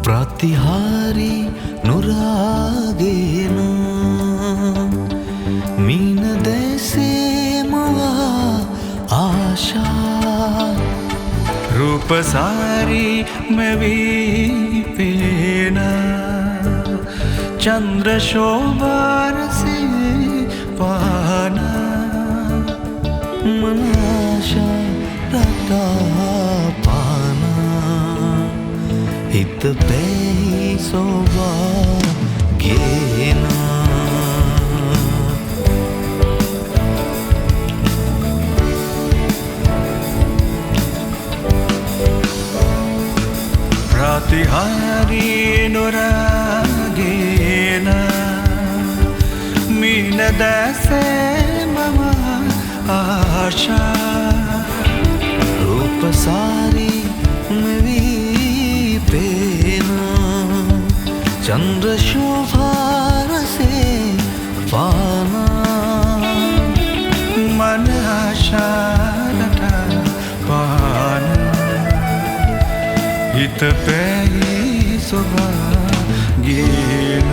ප්‍රතිහාරි නුරාගේන මීන දැසේ මවා ආශා රූපසාරි මවී පේන චන්ද්‍ර ශෝභාරසේ පාන මන ආශා රටා පාන හිත පෙහි සෝවා ගේන ප්‍රතිහාරි නොරාගේන මීන දැසේ මම ආශා රූපසාරි මෙවී පේන චන්ද්‍ර ශෝභාරසේ පාන මන ආශාරට පාන හිත පැහි සොබා ගේන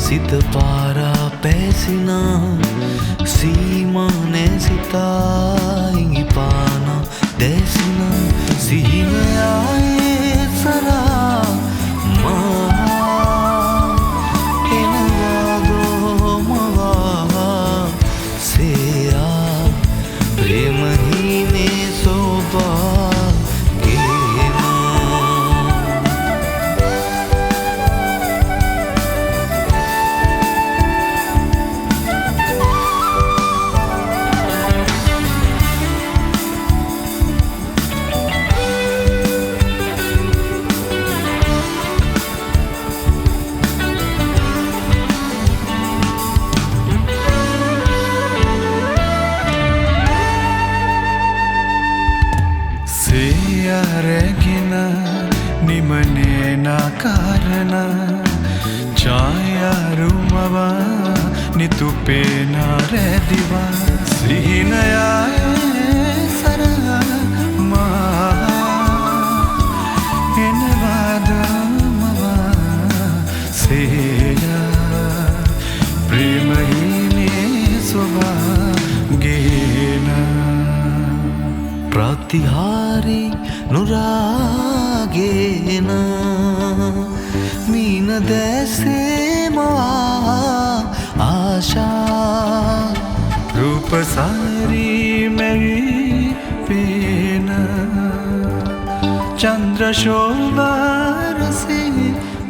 සිත පාරා පැසිනා සීමානේ සිතා ඉඟි පානා දැසිනා සිහින ආයේ සරා මහා එනවා දෝමවා සේයා ප්‍රේමහීනේ සෝබා ප්‍රතිහාරි නුරාගේන මීන දැසේ මවා ආශා රූපසාරි මැවී පේන චන්ද්‍ර ශෝභාරසේ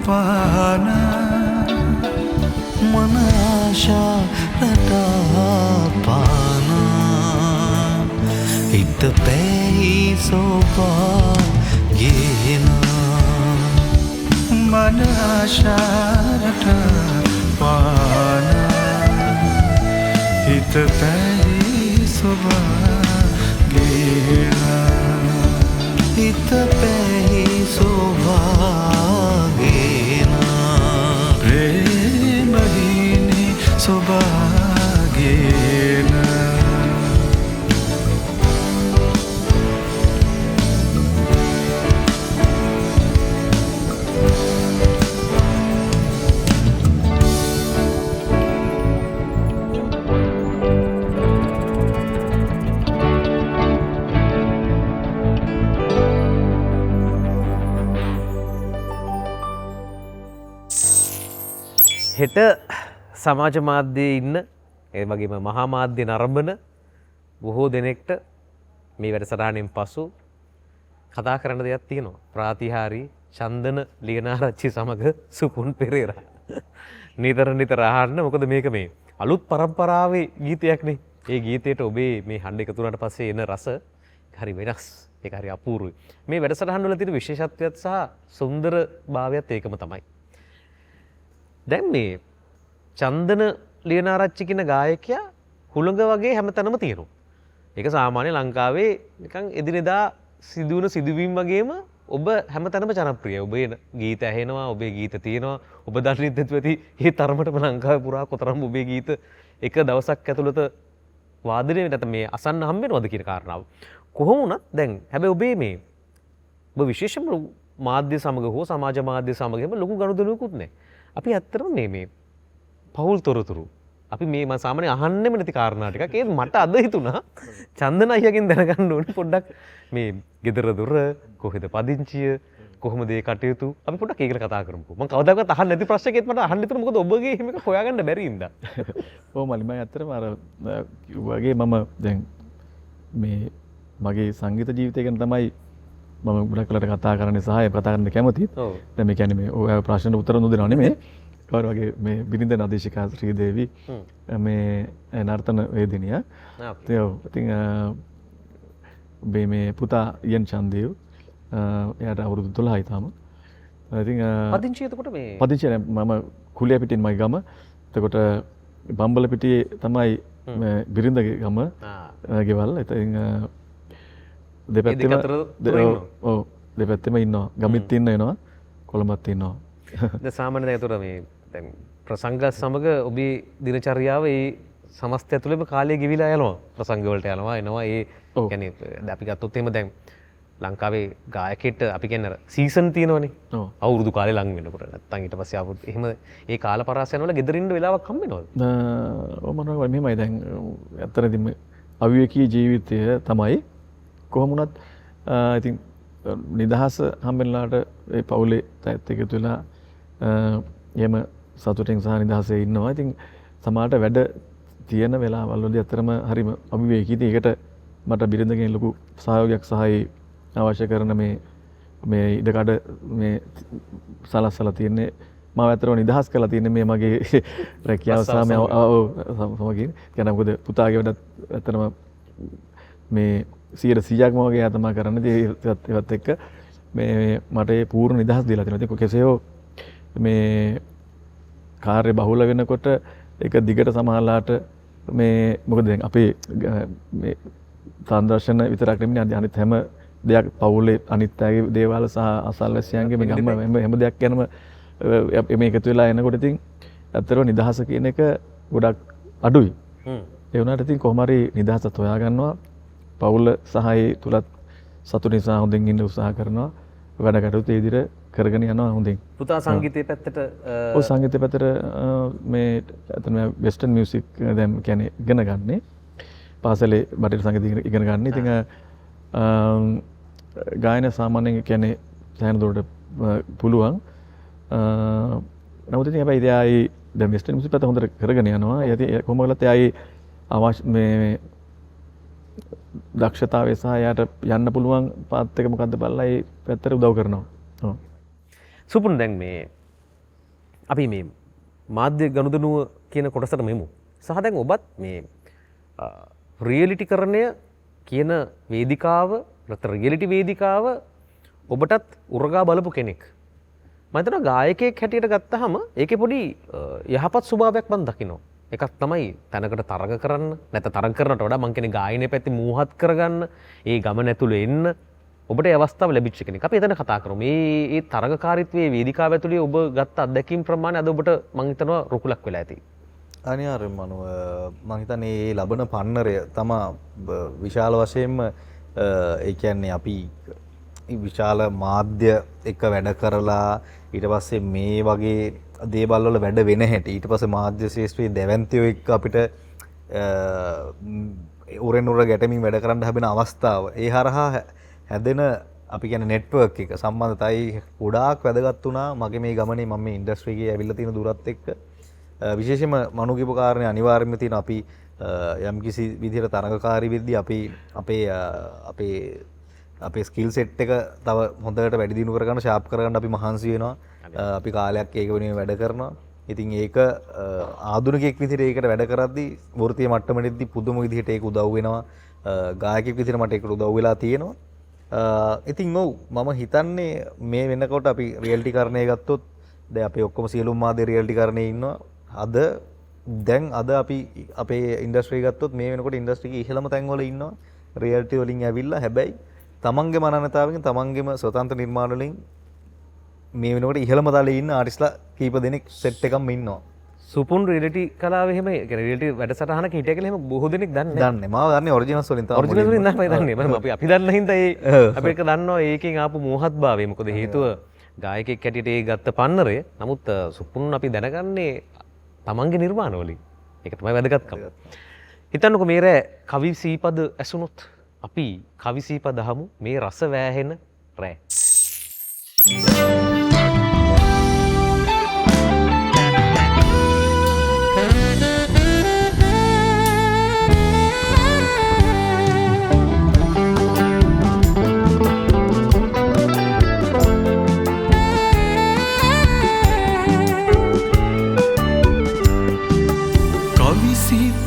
පාන මන ආශා රටා පාන හිත හිත පැහි සෝභාගේන මන ආශාරට පාන හිත පැහි සෝභාගේන හිත පැහි සෝභාගේන ප්‍රේමහීනි සෝභාගේන. හෙට සමාජ මාධ්‍යයේ ඉන්න ඒ වගේම මහා මාධ්‍ය නරඹන බොහෝ දෙනෙක්ට මේ වැඩසටහනෙන් පසු කතා කරන්න දෙයක් තියෙනවා. ප්‍රාතිහාරී චන්දන ලියනාරච්චි සමග සුපුන් පෙරේරා. නිතර නිතර අහන්න, මොකද මේක මේ අලුත් පරම්පරාවේ ගීතයක්නේ. ඒ ගීතයට ඔබේ මේ හඬ එකතු වුණාට පස්සේ එන රස හරි වෙනස්. ඒක හරි අපූර්වයි. මේ වැඩසටහන් වල තියෙන විශේෂත්වයත් සහ සුන්දර භාවයත් ඒකම තමයි. දැන් මේ චන්දන ලියනාරච්චි කියන ගායකයා හුළඟ වගේ හැමතැනම තියෙනවා. ඒක සාමාන්‍ය ලංකාවේ නිකන් එදිනෙදා සිදුවන සිදුවීම් වගේම ඔබ හැමතැනම ජනප්‍රියයි. ඔබේ ගීත ඇහෙනවා, ඔබේ ගීත තියෙනවා. ඔබ දන්නේ නැතුව ඇති මේ තරමටම ලංකාවේ පුරා කොතරම් ඔබේ ගීත එක දවසක් ඇතුළත වාදනය නැත්නම් මේ අසන්න හම්බ වෙනවද කියන කාරණාව. කොහොම වුණත් දැන් හැබැයි ඔබේ මේ ඔබ විශේෂයෙන්ම මාධ්‍ය සමග හෝ සමාජ මාධ්‍ය සමග එහෙම ලොකු ගනුදෙනුවකුත් නැහැ. අපි ඇත්තටම මේ පවුල් තොරතුරු අපි මේ මම සාමාන්‍යයෙන් අහන්නෙම නැති කාරණා ටිකක්. ඒත් මට අද හිතුණා චන්දන අයියාගෙන් දැනගන්න ඕනේ පොඩ්ඩක් මේ ගෙදර දොර කොහෙද පදිංචිය කොහොමද ඒ කටයුතු අපි පොඩ්ඩක් ඒක ගැන කතා කරමුකෝ. මම කවදාකවත් අහන්න නැති ප්‍රශ්නයක් ඒත් මට අහන්න හිතුණා, මොකද ඔබගේ එහෙම එකක් හොයාගන්න බැරි හින්දා. ඔව් මල්ලි, මම ඇත්තටම අර කිව්වා වගේ මම දැන් මේ මගේ සංගීත ජීවිතය ගැන තමයි මම ගොඩක් වෙලාවට කතා කරන්නේ සහ ඒ කතා කරන්න කැමතිත්. දැන් මේ කියන්නේ මේ ඔය ප්‍රශ්නට උත්තර නොදෙනව නෙමෙයි. කවුරු වගේ මේ බිරිඳ නදේශිකා ශ්‍රීදේවි මේ නර්තන වේදිනිය. ඉතින් මේ පුතා ඉයන් චන්දේව්, එයාට අවුරුදු 12යි තාම. ඉතින් පදිංචිය එතකොට මේ පදිංචිය නෑ, මම කුලියපිටින් මගේ ගම. එතකොට බම්බලපිටියේ තමයි මේ බිරිඳගේ ගම ගෙවල්. ඉතින් දෙපැත්තෙම ඔව් දෙපැත්තෙම ඉන්නවා. ගමිත් ඉන්න වෙනවා, කොළඹත් ඉන්නවා. දැන් සාමාන්‍යයෙන් දැන් ඒතර මේ දැන් ප්‍රසංග සමග ඔබේ දිනචර්යාව ඒ සමස්තය තුළම කාලය ගෙවිලා යනවා. ප්‍රසංග වලට යනවා එනවා. ඒ කියන්නේ දැන් අපි ගත්තොත් එහෙම දැන් ලංකාවේ ගායකයෙක්ට අපි කියන්නේ අර සීසන් තියෙනවනේ. අවුරුදු කාලේ ලඟ වෙනකොට නැත්තම් ඊට පස්සේ ආවොත් එහෙම ඒ කාල පරාසයන් වල ගෙදර ඉන්න වෙලාවක් හම්බ වෙනවද? ඔව් මම මෙහෙමයි දැන් ඇත්තටම අවිවේකී ජීවිතය තමයි කොහොම වුණත් ඉතින් නිදහස හම්බෙනලාට ඒ පවුලේ අයත් එකතු වෙලා එහෙම සතුටින් සහ නිදහසේ ඉන්නවා. ඉතින් සමහරට වැඩ තියෙන වෙලාවල් වලදී ඇත්තටම හරිම අවිවේකී. ඉතින් ඒකට මට බිරිඳගෙන් ලොකු සහයෝගයක් සහ ඒ අවශ්‍ය කරන මේ මේ ඉඩකඩ මේ සලස්සලා තියෙන්නේ මාව ඇත්තටම නිදහස් කරලා තියෙන්නේ මේ මගේ රැකියාව සහ මේ ඔව් සමගින්. කියන්නේ මොකද පුතාගේ වැඩත් ඇත්තටම මේ 100%ක්ම වගේ එයා තමයි කරන්නේ. ඉතින් ඒවත් එක්ක මේ මට ඒ පූර්ණ නිදහස් දීලා තියෙනවා. ඉතින් කෙසේ හෝ මේ කාර්ය බහුල වෙනකොට ඒක දිගට සමහරලාට මේ මොකද දැන් අපේ මේ සංදර්ශන විතරක් නෙමෙයි අනිත් හැම දෙයක් පවුලේ අනිත් අයගේ දේවල් සහ අසල්වැසියන්ගේ මේ ගම හැම දෙයක් ගැනම මේ එකතු වෙලා එනකොට ඉතින් ඇත්තටම නිදහස කියන එක ගොඩක් අඩුයි. ඒ වුණාට ඉතින් කොහොම හරි නිදහසත් හොයා ගන්නවා. පවුල සහ ඒ තුලත් සතුට නිසා හොඳින් ඉන්න උත්සාහ කරනවා. වැඩ කටයුතු ඒ විදිහට කරගෙන යනවා හොඳින්. පුතා සංගීතයේ පැත්තට ඔව් සංගීතයේ පැත්තට මේ ඇත්තටම වෙස්ටර්න් මියුසික් දැන් කියන්නේ ඉගෙන ගන්නේ. පාසලේ බටහිර සංගීතය ඉගෙන ගන්න. ඉතින් ගායන සාමාන්‍යයෙන් කියන්නේ සෑහෙන දුරට පුළුවන්. නමුත් ඉතින් හැබැයි එයා ඒ දැන් වෙස්ටර්න් මියුසික් පැත්ත හොඳට කරගෙන යනවා. ඉතින් කොහොම කළත් එයා ඒ අවශ්‍ය මේ දක්ෂතාවය සහ එයාට යන්න පුළුවන් පාත් එක මොකද්ද බලලා ඒ පැත්තට උදව් කරනවා. ඔව්. සුපුන් දැන් මේ අපි මේ මාධ්‍ය ගනුදෙනුව කියන කොටසට මෙමු. සහ දැන් ඔබත් මේ රියැලිටි කරණය කියන වේදිකාව නැත්නම් රියැලිටි වේදිකාව ඔබටත් උරගා බලපු කෙනෙක්. මම හිතනවා ගායකයෙක් හැටියට ගත්තහම ඒකේ පොඩි යහපත් ස්වභාවයක් මම දකිනවා. එකක් තමයි තැනකට තරඟ කරන්න, නැත්නම් තරඟ කරනට වඩා මං කියන්නේ ගායනයේ පැත්තේ මූහත් කරගන්න, ඒ ගමන ඇතුළේ එන්න ඔබට ඒ අවස්ථාව ලැබිච්ච කෙනෙක්. අපි එතන කතා කරමු. මේ ඒ තරඟකාරීත්වයේ වේදිකාව ඇතුළේ ඔබ ගත්ත අත්දැකීම් ප්‍රමාණය අද ඔබට මං හිතනවා රුකුලක් වෙලා ඇති. අනිවාර්යෙන්ම මනෝ, මං හිතන්නේ මේ ලබන පන්නරය තමා විශාල වශයෙන්ම ඒ කියන්නේ අපි විශාල මාධ්‍ය එක වැඩ කරලා ඊට පස්සේ මේ වගේ දේවල් වල වැඩ වෙන හැටි, ඊට පස්සේ මාධ්‍ය ශාස්ත්‍රයේ දැවැන්තයෝ එක්ක අපිට උරෙන් උර ගැටමින් වැඩ කරන්න හැබෙන අවස්ථාව, ඒ හරහා හැදෙන අපි කියන්නේ නෙට්වර්ක් එක සම්බන්ධතාවයි ගොඩාක් වැදගත් වුණා මගේ මේ ගමනේ. මම මේ ඉන්ඩස්ට්‍රි එකේ ඇවිල්ලා තියෙන දුරත් එක්ක විශේෂයෙන්ම මනු කියපු කාරණේ අනිවාර්යයෙන්ම තියෙන අපි යම්කිසි විදිහට තරඟකාරී වෙද්දී අපි අපේ අපේ අපේ ස්කිල් සෙට් එක තව හොඳට වැඩි දියුණු කරගන්න, ෂාප් කරගන්න අපි මහන්සි වෙනවා. අපි කාලයක් ඒක වෙනුවෙන් වැඩ කරනවා. ඉතින් ඒක ආධුනිකයෙක් විදිහට ඒකට වැඩ කරද්දී වෘත්තීය මට්ටමේදී පුදුම විදිහට ඒක උදව් වෙනවා. ගායකයෙක් විදිහට මට ඒකට උදව් වෙලා තියෙනවා. ඉතින් ඔව් මම හිතන්නේ මේ වෙනකොට අපි රියැලිටි කරණය ගත්තොත් දැන් අපි ඔක්කොම සියලුම මාධ්‍ය රියැලිටි කරණේ ඉන්නවා. අද දැන් අද අපි අපේ ඉන්ඩස්ට්‍රි ගත්තොත් මේ වෙනකොට ඉන්ඩස්ට්‍රි එකේ ඉහළම තැන්වල ඉන්නවා රියැලිටි වලින් ඇවිල්ලා. හැබැයි තමන්ගේම අනන්‍යතාවයෙන් තමන්ගේම ස්වතන්ත්‍ර නිර්මාණ වලින් මේ වෙනකොට ඉහළම තලයේ ඉන්න ආටිස්ට්ලා කීප දෙනෙක් සෙට් එකක්ම ඉන්නවා. සුපුන් රියැලිටි කලාව එහෙම, ඒ කියන්නේ රියැලිටි වැඩසටහනක හිටිය කියලා එහෙම බොහෝ දෙනෙක් දන්නේ නැහැ. දන්නේ. මාව දන්නේ ඔරිජිනල්ස් වලින් තමයි. ඔරිජිනල්ස් වලින් තමයි දන්නේ. මම අපි දන්න හින්දා ඒ අපි එක දන්නවා ඒකෙන් ආපු මෝහත්භාවය. මොකද හේතුව ගායකයෙක් හැටියට ඒ ගත්ත පන්නරය. නමුත් සුපුන් අපි දැනගන්නේ තමන්ගේ නිර්මාණ වලින්. ඒක තමයි වැදගත්කම. හිතන්නකෝ මේ රෑ කවි සීපද ඇසුනොත් අපි කවි සීපද අහමු මේ රස වෑහෙන රෑ.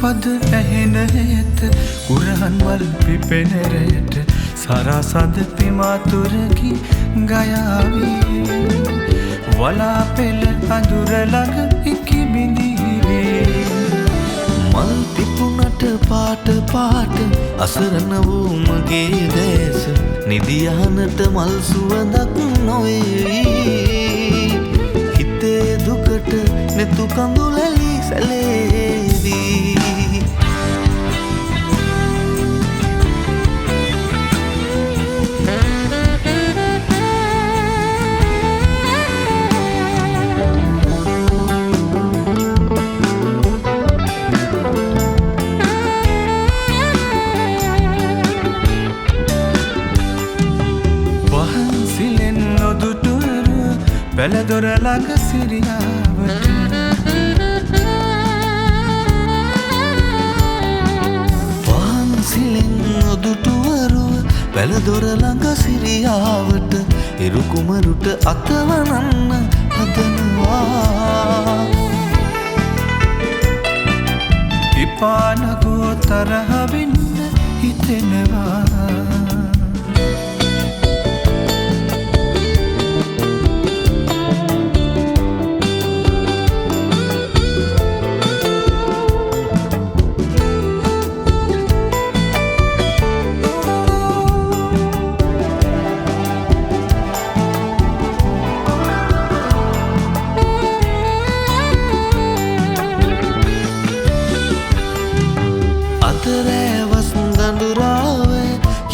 පද ඇහෙන ඇත කුරහන් වල් පිපෙන රැට සරසඳ පිමාතුරකි ගයාවි වලා පෙළ අඳුර ළඟ ඉකි බිඳීවි මල් පිපුණට පාට පාට අසරණ වූ මගේ දැස නිදි යහනට මල් සුවඳක් නොවේවි හිතේ දුකට නෙතු කඳුලැලි සැලේවි. වහන්සිලෙන් නොදුටුවරු පැළදොර ළඟ සිරියාවට වහන්සිලෙන් නොදුටුවරුව පැළදොර ළඟ සිරියාවට හිරු කුමරුට අතවනන්න හදනවා. ඉපානකෝ තරහ වෙන්න හිතෙනවා.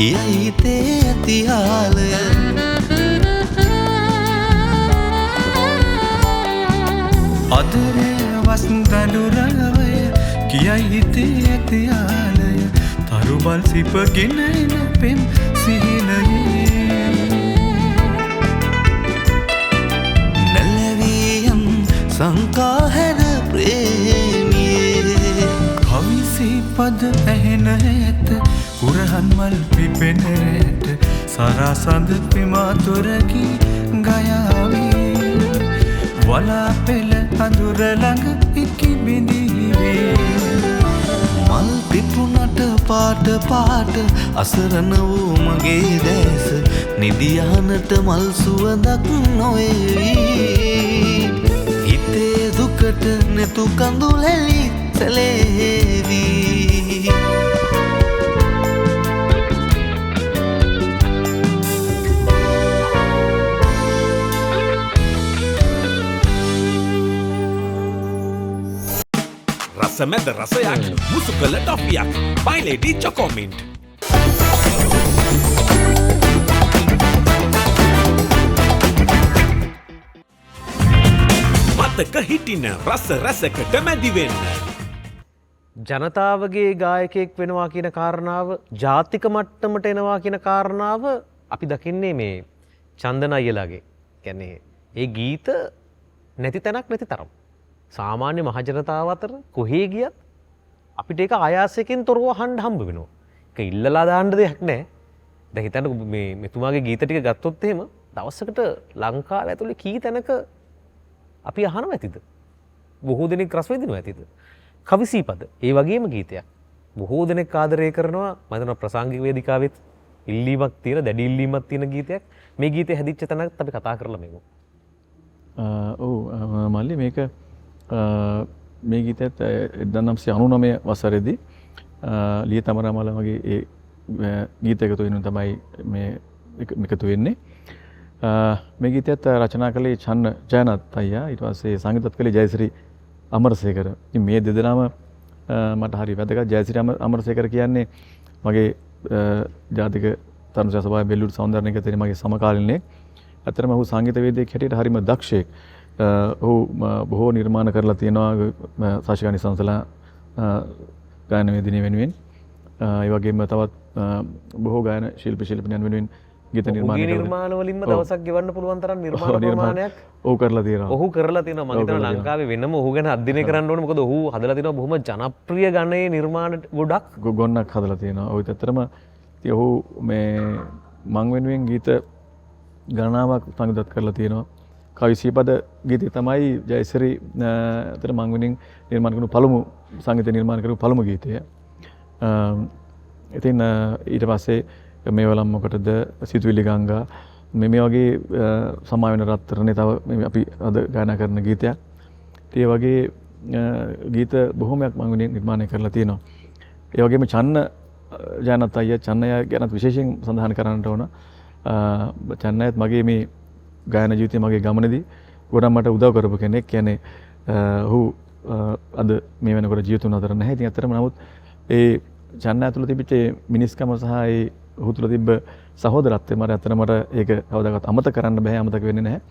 කියයි හිතේ ඇති ආලය අදරේ වස් දඬුරාවය කියයි හිතේ ඇති ආලය තරුබල් සිපගෙන එන පෙම් සිහිනයේ නැලවියම් සංකා හැර ප්‍රේමියේ කවිසි පද ඇහෙන ඇත කුරහන් මල් පිපෙන රැට සරසඳ පිමාතුරකි ගයාවි වලා පෙළ අඳුර ළඟ ඉකි බිඳීවි මල් පිපුණට පාට පාට අසරණ වූ මගේ දැස නිදියහනට මල් සුවඳක් නොවේවි. හිතේ දුකට නෙතු කඳුල් හෙලි සැලේවි. රසමැද රසයක් මුසු කළ ටොෆියක් බයිලේඩි චොකෝමින්ට්. මතක හිටින රස රසකට මැදි වෙන්න. ජනතාවගේ ගායකයෙක් වෙනවා කියන කාරණාව, ජාතික මට්ටමට එනවා කියන කාරණාව අපි දකින්නේ මේ චන්දන අයියලාගේ. කියන්නේ ඒ ගීත නැති තැනක් නැති තරම්. සාමාන්‍ය මහජනතාව අතර කොහේ ගියත් අපිට ඒක ආයාසයෙන් තොරව අහන්න හම්බ වෙනවා. ඒක ඉල්ලලා දාන්න දෙයක් නෑ. දැන් හිතන්නකෝ මේ මෙතුමාගේ ගීත ටික ගත්තොත් එහෙම දවසකට ලංකාව ඇතුලේ කී තැනක අපි අහනවා ඇතිද? බොහෝ දෙනෙක් රස විඳිනවා ඇතිද? කවිසීපද ඒ වගේම ගීතයක්. බොහෝ දෙනෙක් ආදරය කරනවා. මම හිතනවා ප්‍රසංගික වේදිකාවෙත් ඉල්ලීමක් තියෙන, දැඩි ඉල්ලීමක් තියෙන ගීතයක්. මේ ගීතය හැදිච්ච තැනත් අපි කතා කරලා මෙමු. ඔව් මල්ලි, මේක මේ ගීතයත් 1999 වසරේදී ලිය තමරාමල මගේ ඒ ගීත එකතු වෙනුවෙන් තමයි මේ එකතු වෙන්නේ. මේ ගීතයත් රචනා කළේ චන්න ජයනත් අයියා, ඊට පස්සේ සංගීතත් කළේ ජයශ්‍රී අමරසේකර. ඉතින් මේ දෙදෙනාම මට හරි වැදගත්. ජයශ්‍රී අමරසේකර කියන්නේ මගේ ජාතික තරුණ සභාවේ බෙල්ලුඩු සෞන්දර්ය නිකේතනයේ මගේ සමකාලීනෙක්. ඇත්තටම ඔහු සංගීතවේදියෙක් හැටියට හරිම දක්ෂයෙක්. ඔහු බොහෝ නිර්මාණ කරලා තියෙනවා සාශිකා නිසංසලා ගායන වේදිනිය වෙනුවෙන්. ඒ වගේම තවත් බොහෝ ගායන ශිල්පී ශිල්පිනියන් වෙනුවෙන් ගීත නිර්මාණය කරලා නිර්මාණ වලින්ම දවසක් ගෙවන්න පුළුවන් තරම් නිර්මාණ ප්‍රමාණයක් ඔහු කරලා තියෙනවා. ඔහු කරලා තියෙනවා. මම හිතනවා ලංකාවේ වෙනම ඔහු ගැන අධ්‍යයනය කරන්න ඕනේ. මොකද ඔහු හදලා තියෙනවා බොහොම ජනප්‍රිය ගණයේ නිර්මාණ ගොඩක්. ගොන්නක් හදලා තියෙනවා. ඔහු ඇත්තටම ඉතින් ඔහු මේ මං වෙනුවෙන් ගීත ගණනාවක් සංගීතවත් කරලා තියෙනවා. කවි සීපද ගීතය තමයි ජයශ්‍රී අතර මං වෙනුවෙන් නිර්මාණ කරපු පළමු සංගීත නිර්මාණ කරපු පළමු ගීතය. ඉතින් ඊට පස්සේ මේ වලම් මොකටද, සිතුවිලි ගංගා, මේ වගේ සමා වෙන රත්තරනේ තව අපි අද ගායනා කරන ගීතයක්. ඉතින් ඒ වගේ ගීත බොහොමයක් මං වෙනුවෙන් නිර්මාණය කරලා තියෙනවා. ඒ වගේම චන්න ජයනත් අයියා, චන්න අයියා ගැනත් විශේෂයෙන් සඳහන් කරන්නට ඕන. චන්න අයියත් මගේ මේ ගායන ජීවිතයේ මගේ ගමනේදී ගොඩක් මට උදව් කරපු කෙනෙක්. කියන්නේ ඔහු අද මේ වෙනකොට ජීවිතුන් අතර නැහැ. ඉතින් ඇත්තටම නමුත් ඒ චන්න අයියා තුළ තිබිච්ච ඒ මිනිස්කම සහ ඒ ඔහු තුළ තිබ්බ සහෝදරත්වය මට ඇත්තටම මට ඒක කවදාකවත් අමතක කරන්න බෑ, අමතක වෙන්නේ නැහැ.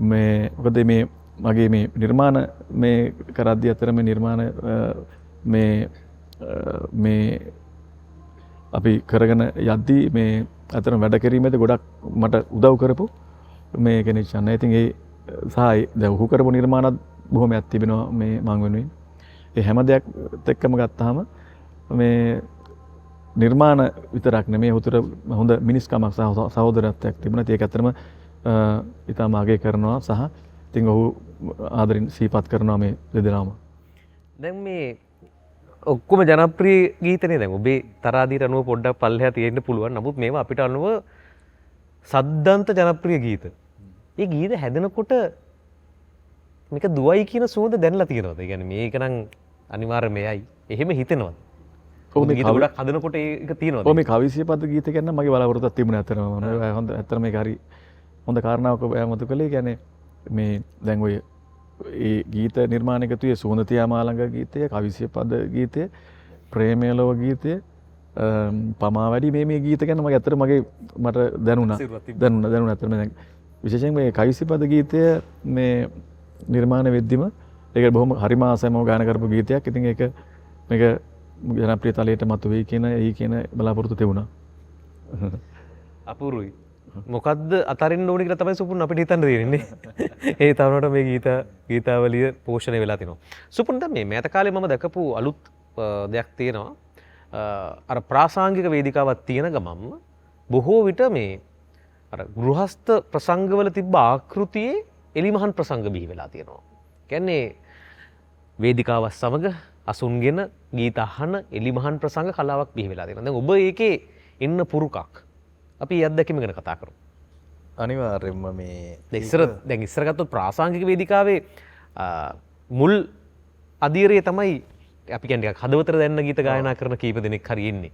මේ මොකද මේ මගේ මේ නිර්මාණ මේ කරද්දී ඇත්තටම මේ නිර්මාණ මේ මේ අපි කරගෙන යද්දී මේ ඇත්තටම වැඩ කිරීමේදී ගොඩක් මට උදව් කරපු මේ කෙනෙක් චන්න. ඉතින් ඒ සහ දැන් ඔහු කරපු නිර්මාණත් බොහොමයක් තිබෙනවා මේ මං වෙනුවෙන්. ඒ හැම දෙයක්ත් එක්කම ගත්තාම මේ නිර්මාණ විතරක් නෙමෙයි, ඔහු තුළ හොඳ මිනිස්කමක් සහ සහෝදරත්වයක් තිබුණා. ඉතින් ඒක ඇත්තටම ඉතාම අගය කරනවා සහ ඉතින් ඔහු ආදරෙන් සිහිපත් කරනවා මේ දෙදෙනාම. දැන් මේ ඔක්කොම ජනප්‍රිය ගීතනේ. දැන් ඔබේ තරාදීට අනුව පොඩ්ඩක් පල්ලෙහා තියෙන්න පුළුවන්. නමුත් මේවා අපිට අනුව සද්දන්ත ජනප්‍රිය ගීත. ඒ ගීත හැදෙනකොට මේක දුවයි කියන සුවඳ දැනලා තියෙනවද? ඒ කියන්නේ මේක නම් අනිවාර්යයෙන් මෙයයි. එහෙම හිතෙනවද? ඔව්, මේ ගීත ගොඩක් හදනකොට ඒක තියෙනවද? ඔව්, මේ කවිසිය පද ගීත ගැන මගේ බලාපොරොත්තුවක් තිබුණා ඇත්තටම. මම හොඳ ඇත්තටම මේක හරි හොඳ කාරණාවක් ඔබ මතු කළේ. ඒ කියන්නේ මේ දැන් ඔය ඒ ගීත නිර්මාණ එකතුවේ සුවඳ තියා මා ළඟ ගීතය, කවිසිය පද ගීතය, ප්‍රේමය ලොව ගීතය, පමා වැඩි මේ ගීත ගැන මගේ ඇත්තටම මගේ මට දැනුණා. දැනුණා ඇත්තටම. දැන් විශේෂයෙන් මේ කවිසිය පද ගීතය මේ නිර්මාණ වෙද්දිම ඒක බොහොම හරිම ආසයි මම ගායනා කරපු ගීතයක්. ඉතින් ඒක මේක ජනප්‍රිය තලයට මතුවේයි කියන ඒ කියන බලාපොරොත්තු තිබුණා. අපූර්වයි. මොකද්ද අතරින්න ඕනේ කියලා තමයි සුපුන් අපිට හිතන්න තියෙන්නේ. ඒ තරමට මේ ගීතාවලිය පෝෂණය වෙලා තිනවා. සුපුන්, දැන් මේ මෑත කාලේ මම දැකපු අලුත් දෙයක් තියෙනවා. අර ප්‍රාසංගික වේදිකාවක් තියෙන ගමන්ම බොහෝ විට මේ අර ගෘහස්ත ප්‍රසංගවල තිබ්බ ආකෘතියේ එලිමහන් ප්‍රසංග බිහි වෙලා තියෙනවා. කියන්නේ වේදිකාවත් සමග අසුන්ගෙන ගීත අහන එලිමහන් ප්‍රසංග කලාවක් බිහි වෙලා තියෙනවා. දැන් ඔබ ඒකේ ඉන්න පුරුකක්. අපි ඒ අත්දැකීම ගැන කතා කරමු. අනිවාර්යයෙන්ම මේ ඉස්සර දැන් ඉස්සර ගත්තොත් ප්‍රාසංගික වේදිකාවේ මුල් අධීරය තමයි අපි කියන්නේ ටිකක් හදවතට දැනන ගීත ගායනා කරන කීප දෙනෙක් හරි ඉන්නේ.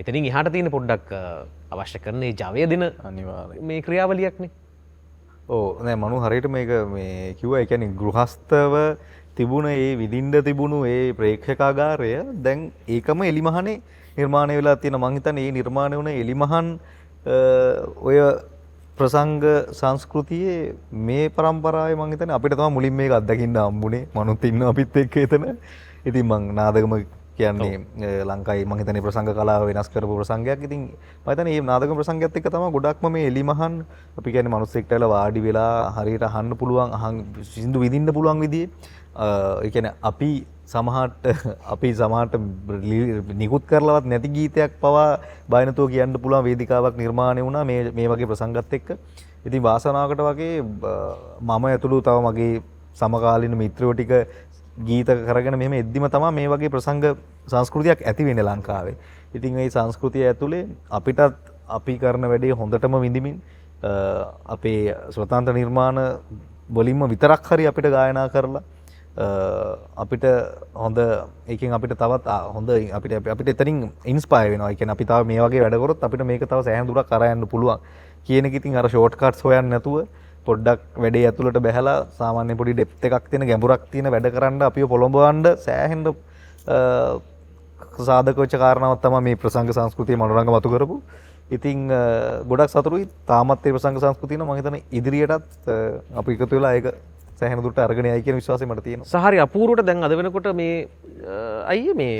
එතනින් එහාට තියෙන පොඩ්ඩක් අවශ්‍ය කරන ඒ ජවය දෙන අනිවාර්යයෙන් මේ ක්‍රියාවලියක්නේ. ඔව් නෑ මනු හරියට මේක මේ කිව්වා. ඒ කියන්නේ ගෘහස්තව තිබුණ ඒ විඳින්න තිබුණු ඒ ප්‍රේක්ෂකාගාරය දැන් ඒකම එලිමහනේ නිර්මාණය වෙලා තියෙන. මං හිතන්නේ ඒ නිර්මාණය වුණ එලිමහන් ඔය ප්‍රසංග සංස්කෘතියේ මේ පරම්පරාවේ මං හිතන්නේ අපිට තමයි මුලින් මේක අත්දකින්න හම්බුනේ. මනුත් ඉන්නවා අපිත් එක්ක එතන. ඉතින් මං නාදගම කියන්නේ ලංකාවේ මං හිතන්නේ ප්‍රසංග කලාව වෙනස් කරපු ප්‍රසංගයක්. ඉතින් මං හිතන්නේ මේ නාදගම ප්‍රසංගයත් එක්ක තමයි ගොඩක්ම මේ එලිමහන් අපි කියන්නේ මිනිස්සෙක්ට ඇවිල්ලා වාඩි වෙලා හරියට අහන්න පුළුවන්, අහන් සින්දු විඳින්න පුළුවන් විදිහේ. ඒ කියන්නේ අපි සමහරට නිකුත් කරලවත් නැති ගීතයක් පවා බය නැතුව කියන්න පුළුවන් වේදිකාවක් නිර්මාණය වුණා මේ වගේ ප්‍රසංගත් එක්ක. ඉතින් වාසනාවකට වගේ මම ඇතුළු තව මගේ සමකාලීන මිත්‍රයෝ ටික ගීත කරගෙන මෙහෙම එද්දිම තමයි මේ වගේ ප්‍රසංග සංස්කෘතියක් ඇති වෙන්නේ ලංකාවේ. ඉතින් මේ සංස්කෘතිය ඇතුලේ අපිටත් අපි කරන වැඩේ හොඳටම විඳිමින් අපේ ස්වතන්ත්‍ර නිර්මාණ වලින්ම විතරක් හරි අපිට ගායනා කරලා අපිට හොඳ ඒකෙන් අපිට තවත් හොඳ අපිට එතනින් ඉන්ස්පයර් වෙනවා. ඒ කියන්නේ අපි තව මේ වගේ වැඩ කරොත් අපිට මේක තව සෑහෙන දුරක් අර යන්න පුළුවන් කියන එක. ඉතින් අර ෂෝට් කට්ස් හොයන්න නැතුව පොඩ්ඩක් වැඩේ ඇතුළට බැහැලා සාමාන්‍ය පොඩි ඩෙප්ත් එකක් තියෙන ගැඹුරක් තියෙන වැඩ කරන්න අපිව පොළඹවන්න සෑහෙන සාධක වෙච්ච කාරණාවක් තමයි මේ ප්‍රසංග සංස්කෘතිය මනෝරංග මතු කරපු. ඉතින් ගොඩක් සතුටුයි. තාමත් මේ ප්‍රසංග සංස්කෘතිය නම් මම හිතන්නේ ඉදිරියටත් අපි එකතු වෙලා ඒක සෑහෙන දුරට අරගෙන යයි කියන විශ්වාසය මට තියෙනවා. සහරි අපූර්වට දැන් අද වෙනකොට මේ අයියේ මේ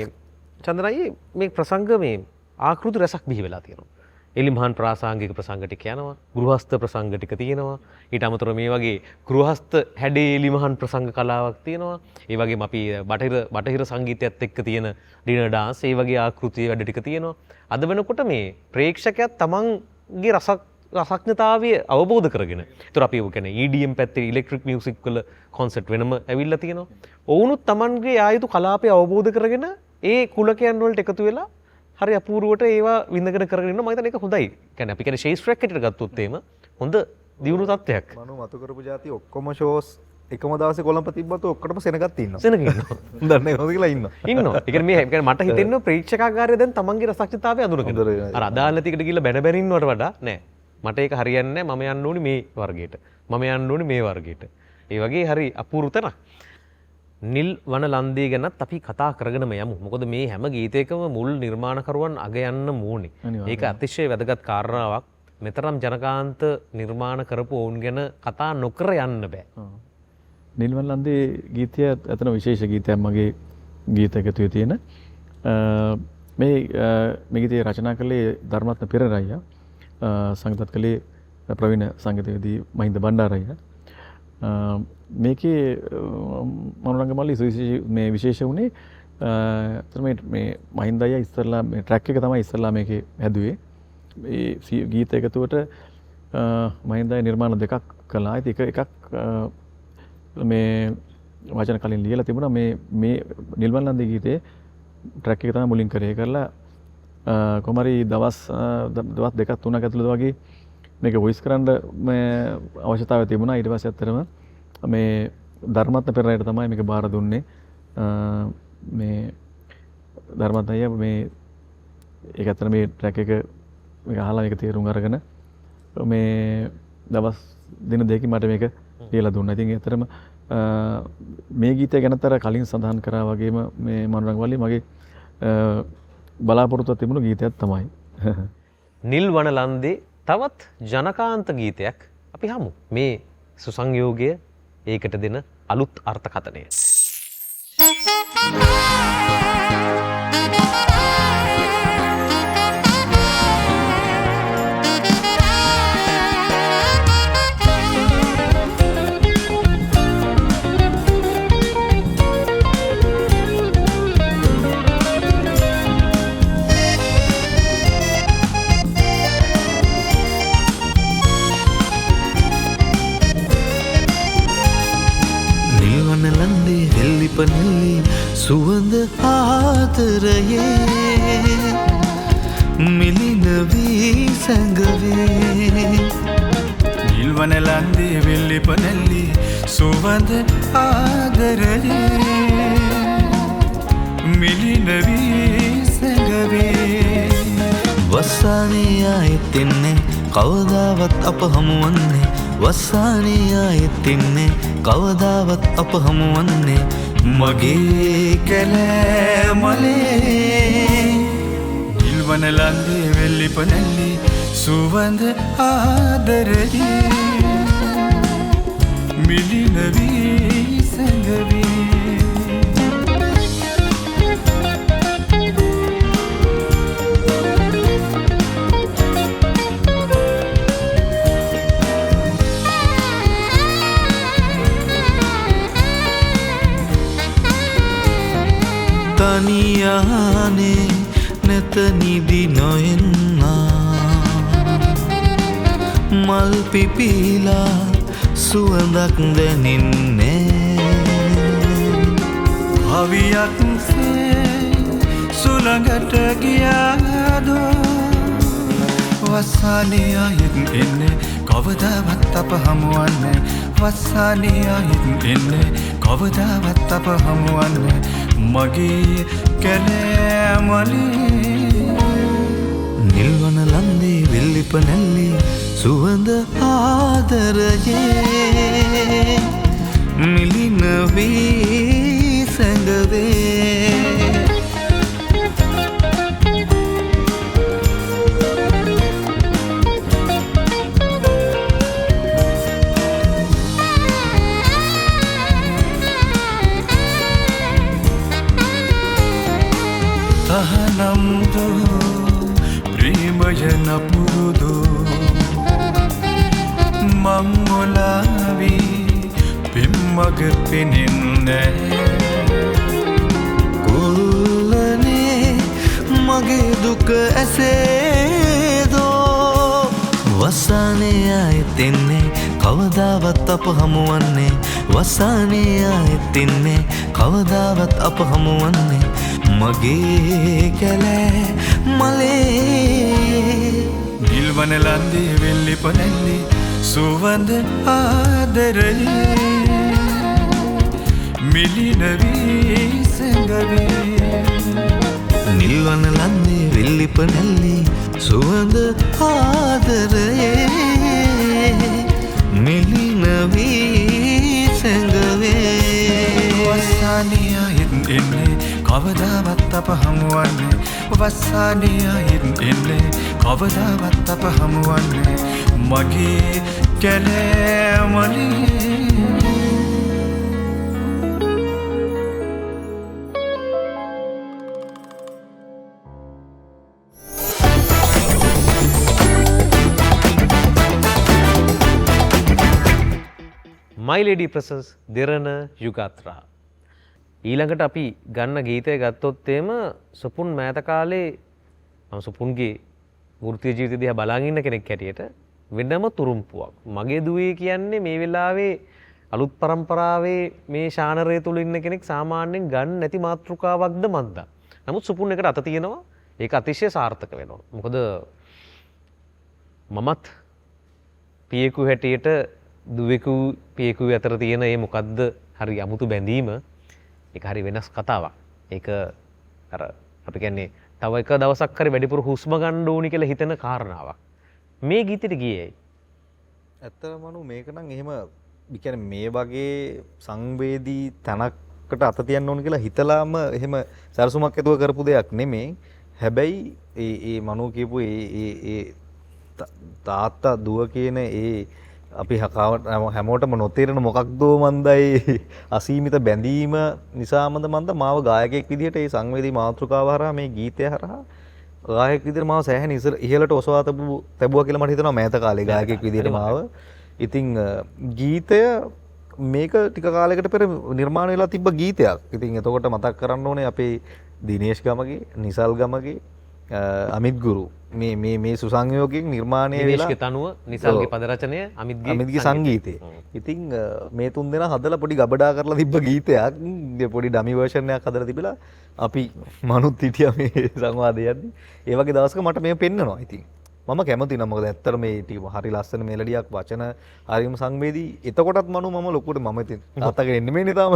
චන්දන අයියේ මේ ප්‍රසංග මේ ආකෘති රසක් බිහි වෙලා තියෙනවා. එලිමහන් ප්‍රාසංගික ප්‍රසංග ටික යනවා, ගෘහස්ත ප්‍රසංග ටික තියෙනවා. ඊට අමතරව මේ වගේ ගෘහස්ත හැඩේ එලිමහන් ප්‍රසංග කලාවක් තියෙනවා. ඒ වගේම අපි බටහිර සංගීතයත් එක්ක තියෙන ඩිනර් ඩාන්ස් ඒ වගේ ආකෘතියේ වැඩ ටික තියෙනවා. අද වෙනකොට මේ ප්‍රේක්ෂකයාත් තමන්ගේ රසඥතාවය අවබෝධ කරගෙන, ඒතර අපි ඔය කියන්නේ EDM පැත්තේ ඉලෙක්ට්‍රික් මියුසික් වල කොන්සර්ට් වෙනම ඇවිල්ලා තියෙනවා. ඔවුනුත් තමන්ගේ ආයුතු කලාපය අවබෝධ කරගෙන ඒ කුලකයන් වලට එකතු වෙලා හරි අපූර්වට ඒවා විඳගෙන කරගෙන ඉන්නවා. මම හිතන්නේ ඒක හොඳයි. කියන්නේ අපි කියන්නේ ෂේස්ට්‍රැක් හැටියට ගත්තොත් එහෙම හොඳ දියුණු තත්ත්වයක්. මනෝ මතු කරපු જાති ඔක්කොම ෂෝස් එකම දවසේ කොළඹ තිබ්බත් ඔක්කොටම සෙනගත් ඉන්නවා. සෙනග ඉන්නවා. දන්නේ කොහොමද කියලා ඉන්නවා. ඉන්නවා. ඒ කියන්නේ මේ ඒ කියන්නේ මට හිතෙන්නේ ප්‍රේක්ෂකාගාරය දැන් තමන්ගේ රසඥතාවය අඳුරගෙන. අර අදාළ නැතිකට ගිහලා බැන බැන ඉන්නවට වඩා නෑ. මට ඒක හරියන්නේ නෑ. මම යන්න ඕනි මේ වර්ගයට. මම යන්න ඕනි මේ වර්ගයට. ඒ වගේ හරි අපූර්ව තැනක්. නිල් වන ලන්දේ ගැනත් අපි කතා කරගෙනම යමු. මොකද මේ හැම ගීතයකම මුල් නිර්මාණකරුවන් අග යන්න ඕනේ. ඒක අතිශය වැදගත් කාරණාවක්. මෙතරම් ජනකාන්ත නිර්මාණ කරපු ඔවුන් ගැන කතා නොකර යන්න බෑ. නිල් වන ලන්දේ ගීතය ඇත්තටම විශේෂ ගීතයක් මගේ ගීත එකතුවේ තියෙන. මේ ගීතය රචනා කළේ ධර්මරත්න පෙරේර අයියා. සංගීතත් කළේ ප්‍රවීණ සංගීතවේදී මහින්ද බණ්ඩාර අයියා. මේකේ මනෝරංග මල්ලි මේ විශේෂ වුණේ ඇත්තටම මේ මහින්ද අයියා ඉස්සරලා මේ ට්‍රැක් එක තමයි ඉස්සරලා මේකේ හැදුවේ. මේ ගීත එකතුවට මහින්ද අයියා නිර්මාණ දෙකක් කළා. ඉතින් එකක් මේ වචන කලින් ලියලා තිබුණා. මේ නිල්වන් ලන්දේ ගීතේ ට්‍රැක් එක තමයි මුලින් කරේ. කරලා කොහොම හරි දවස් දෙකක් තුනක් ඇතුළත වගේ මේක වොයිස් කරන්න මේ අවශ්‍යතාවය තිබුණා. ඊට පස්සේ ඇත්තටම මේ ධර්මරත්න පෙරේරට තමයි මේක බාර දුන්නේ. මේ ධර්මරත්න අයියා මේ ඒක ඇත්තටම මේ ට්‍රැක් එක මේක අහලා මේක තේරුම් අරගෙන මේ දවස් දින දෙකකින් මට මේක ලියලා දුන්නා. ඉතින් ඇත්තටම මේ ගීතය ගැනත් අර කලින් සඳහන් කරා වගේම මේ මනුරංග වල්ලි මගේ බලාපොරොත්තුවක් තිබුණු ගීතයක් තමයි. නිල් වන ලන්දේ තවත් ජනකාන්ත ගීතයක් අපි හමු. මේ සුසංයෝගය ඒකට දෙන අලුත් අර්ථකථනය. නෙල්ලි සුවඳ සුවඳ ආදරයේ මිලින වී සැඟවේ. වස්සානේ ආයෙත් එන්නේ කවදාවත් අප හමුවන්නේ, වස්සානේ ආයෙත් එන්නේ කවදාවත් අප හමුවන්නේ මගේ කැලෑ මලේ. නිල්වන ලන්දේ වෙල්ලිප නැල්ලේ සුවඳ ආදරයේ මිලින වී සැඟවේ. තනියානේ නැත නිදි නොෙන්නා, මල් පිපිලා සුවඳක් දැනෙන්නේ. කවියක් සේ සුළඟට ගියාදෝ, වස්සානේ ආයෙත් එන්නේ කවදාවත් අප හමුවන්නේ, වස්සානේ ආයෙත් එන්නේ කවදාවත් අප හමුවන්නේ මගේ කැලෑ මලේ. නිල්වන ලන්දේ වෙල්ලිප නැල්ලේ සුවඳ ආදරයේ මිලින වී සැඟවේ. තහනම්දෝ ප්‍රේමය නපුරුදෝ, මං මොලාවී පෙම්මග පෙනෙන්නේ. කුරුල්ලනේ මගේ දුක ඇසේදෝ, වස්සානේ ආයෙත් එන්නේ කවදාවත් අප හමුවන්නේ, වස්සානේ ආයෙත් එන්නේ කවදාවත් අප හමුවන්නේ මගේ කැලෑ මලේ. නිල්වන ලන්දේ වෙල්ලිප නැල්ලේ සුවඳ ආදරයේ මිලින වී සැඟවේ. නිල්වන ලන්දේ වෙල්ලිප නැල්ලේ සුවඳ ආදරයේ මිලින වී සැඟවේ. වස්සානේ ආයෙත් එන්නේ කවදාවත් අප හමුවන්නේ, වස්සානේ ආයෙත් එන්නේ කවදාවත් අප හමුවන්නේ මගේ කැලෑ මලේ. My Lady Presents දෙරණ යුගාත්‍රා. ඊළඟට අපි ගන්න ගීතය ගත්තොත් එහෙම සුපුන් මෑත කාලේ මම සුපුන්ගේ වෘත්තීය ජීවිතය දිහා බලාගෙන ඉන්න කෙනෙක් හැටියට වෙනම තුරුම්පුවක්. මගේ දුවේ කියන්නේ මේ වෙලාවේ අලුත් පරම්පරාවේ මේ ශානරය තුල ඉන්න කෙනෙක් සාමාන්‍යයෙන් ගන්න නැති මාතෘකාවක්ද මන්දා. නමුත් සුපුන් එකට අත තියෙනවා. ඒක අතිශය සාර්ථක වෙනවා. මොකද මමත් පියෙකු හැටියට දුවෙකු පියෙකු අතර තියෙන මේ මොකද්ද හරි අමුතු බැඳීම, ඒක හරි වෙනස් කතාවක්. ඒක අර අපි කියන්නේ තව එක දවසක් හරි වැඩිපුර හුස්ම ගන්න ඕනි කියලා හිතෙන කාරණාවක්. මේ ගීතෙට ගියේ ඇයි? ඇත්තටම මනු මේක නම් එහෙම කියන්නේ මේ වගේ සංවේදී තැනකට අත තියන්න ඕන කියලා හිතලාම එහෙම සැලසුමක් ඇතුව කරපු දෙයක් නෙමෙයි. හැබැයි ඒ ඒ මනු කියපු ඒ ඒ ඒ තාත්තා දුව කියන ඒ අපි හැමෝටම නොතේරෙන මොකක්දෝ මන්දයි අසීමිත බැඳීම නිසාමද මන්ද මාව ගායකයෙක් විදිහට ඒ සංවේදී මාතෘකාව හරහා මේ ගීතය හරහා ගායකයෙක් විදිහට මාව සෑහෙන ඉහළට ඔසවා තැබුවා කියලා මට හිතෙනවා මෑත කාලේ ගායකයෙක් විදිහට මාව. ඉතින් ගීතය මේක ටික කාලයකට පෙර නිර්මාණය වෙලා තිබ්බ ගීතයක්. ඉතින් එතකොට මතක් කරන්න ඕනේ අපේ දිනේෂ් ගමගේ, නිසල් ගමගේ, අමිත් ගුරු මේ මේ මේ සුසංයෝගයෙන් නිර්මාණය වෙලා දිනේෂ්ගේ තනුව, නිසල්ගේ පද රචනය, අමිත්ගේ සංගීතය. ඉතින් මේ තුන් දෙනා හදලා පොඩි ගබඩා කරලා තිබ්බ ගීතයක්, පොඩි ඩමි වර්ෂන් එකක් හදලා තිබිලා අපි මනුත් හිටියා මේ සංවාදය යද්දි. ඒ වගේ දවසක මට මේ පෙන්නනවා ඉතින්. මම කැමති නම් මොකද ඇත්තට මේ ටික හරි ලස්සන මෙලඩියක් වචන හරිම සංවේදී. එතකොටත් මනු මම ලොකුවට මම ඉතින් තාත්තගෙන එන්නේ මේනේ තාම.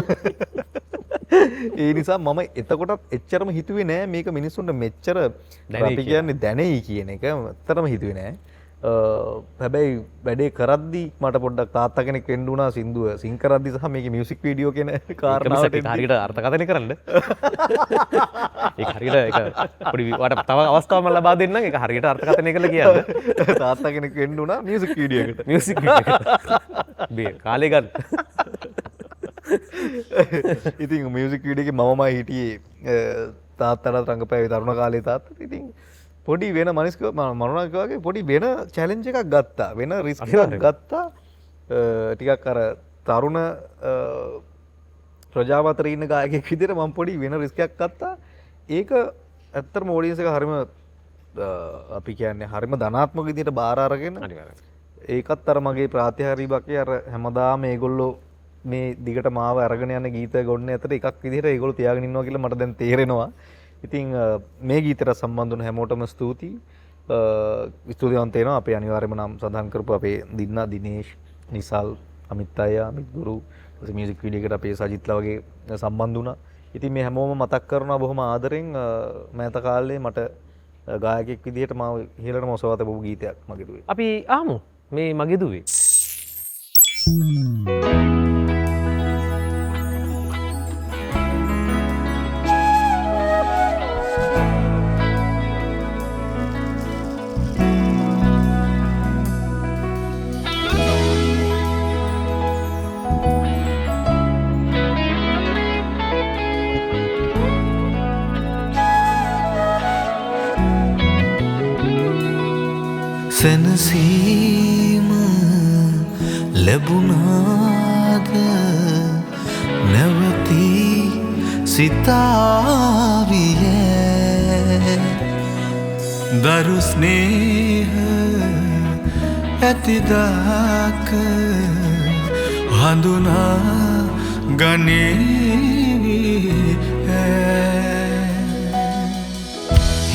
ඒ නිසා මම එතකොටත් එච්චරම හිතුවේ නෑ මේක මිනිස්සුන්ට මෙච්චර අපි කියන්නේ දැනෙයි කියන එක ඇත්තටම හිතුවේ නෑ. හැබැයි වැඩේ කරද්දි මට පොඩ්ඩක් තාත්තා කෙනෙක් වෙන්න වුණා සින්දුව සිං කරද්දි සහ මේකේ මියුසික් වීඩියෝ කියන කාරණාවට හරියට අර්ථකථනය කරන්න. ඒක හරියට ඒක පොඩි ඔයාලට තව අවස්ථාවක් මම ලබා දෙන්නම්. ඒක හරියට අර්ථකථනය කරලා කියන්න. තාත්තා කෙනෙක් වෙන්න වුණා මියුසික් වීඩියෝ එකට. මියුසික් වීඩියෝ එකට. මේ කාලේ ගන්න. ඉතින් මියුසික් වීඩියෝ එකේ මමමයි හිටියේ තාත්තටත් රංගපෑවේ තරුණ කාලේ තාත්තට. ඉතින් පොඩි වෙන මනිස්ක මනුනාක වගේ පොඩි වෙන චැලෙන්ජ් එකක් ගත්තා, වෙන රිස්ක් එකක් ගත්තා. ටිකක් අර තරුණ ප්‍රජාව අතර ඉන්න ගායකයෙක් විදිහට මම පොඩි වෙන රිස්ක් එකක් ගත්තා. ඒක ඇත්තටම ඔඩියන්ස් එක හරිම අපි කියන්නේ හරිම ධනාත්මක විදිහට බාර අරගෙන ඒකත් අර මගේ ප්‍රාතිහාර්ය බකේ අර හැමදාම මේගොල්ලෝ මේ දිගට මාව අරගෙන යන ගීත ගොන්නේ අතර එකක් විදිහට ඒගොල්ලෝ තියාගෙන ඉන්නවා කියලා මට දැන් තේරෙනවා. ඉතින් මේ ගීතයට සම්බන්ධ වුණ හැමෝටම ස්තුතියි. ස්තුතිවන්ත වෙනවා අපේ අනිවාර්යයෙන්ම නම් සඳහන් කරපු අපේ දින්න දිනේෂ්, නිසල්, අමිත් අයියා, අමිත් ගුරු, ඊට මියුසික් වීඩියෝ එකට අපේ සජිත්ලා වගේ සම්බන්ධ වුණා. ඉතින් මේ හැමෝම මතක් කරනවා බොහොම ආදරෙන්. මෑත කාලේ මට ගායකයෙක් විදිහට මාව ඉහළටම ඔසවා තබපු ගීතයක් මගේ දුවේ. අපි ආමු මේ මගේ දුවේ. සැනසීම ලැබුණාද නැවතී සිතාවිය දරු ස්නේහ ඇතිදාක හඳුනා ගනීවි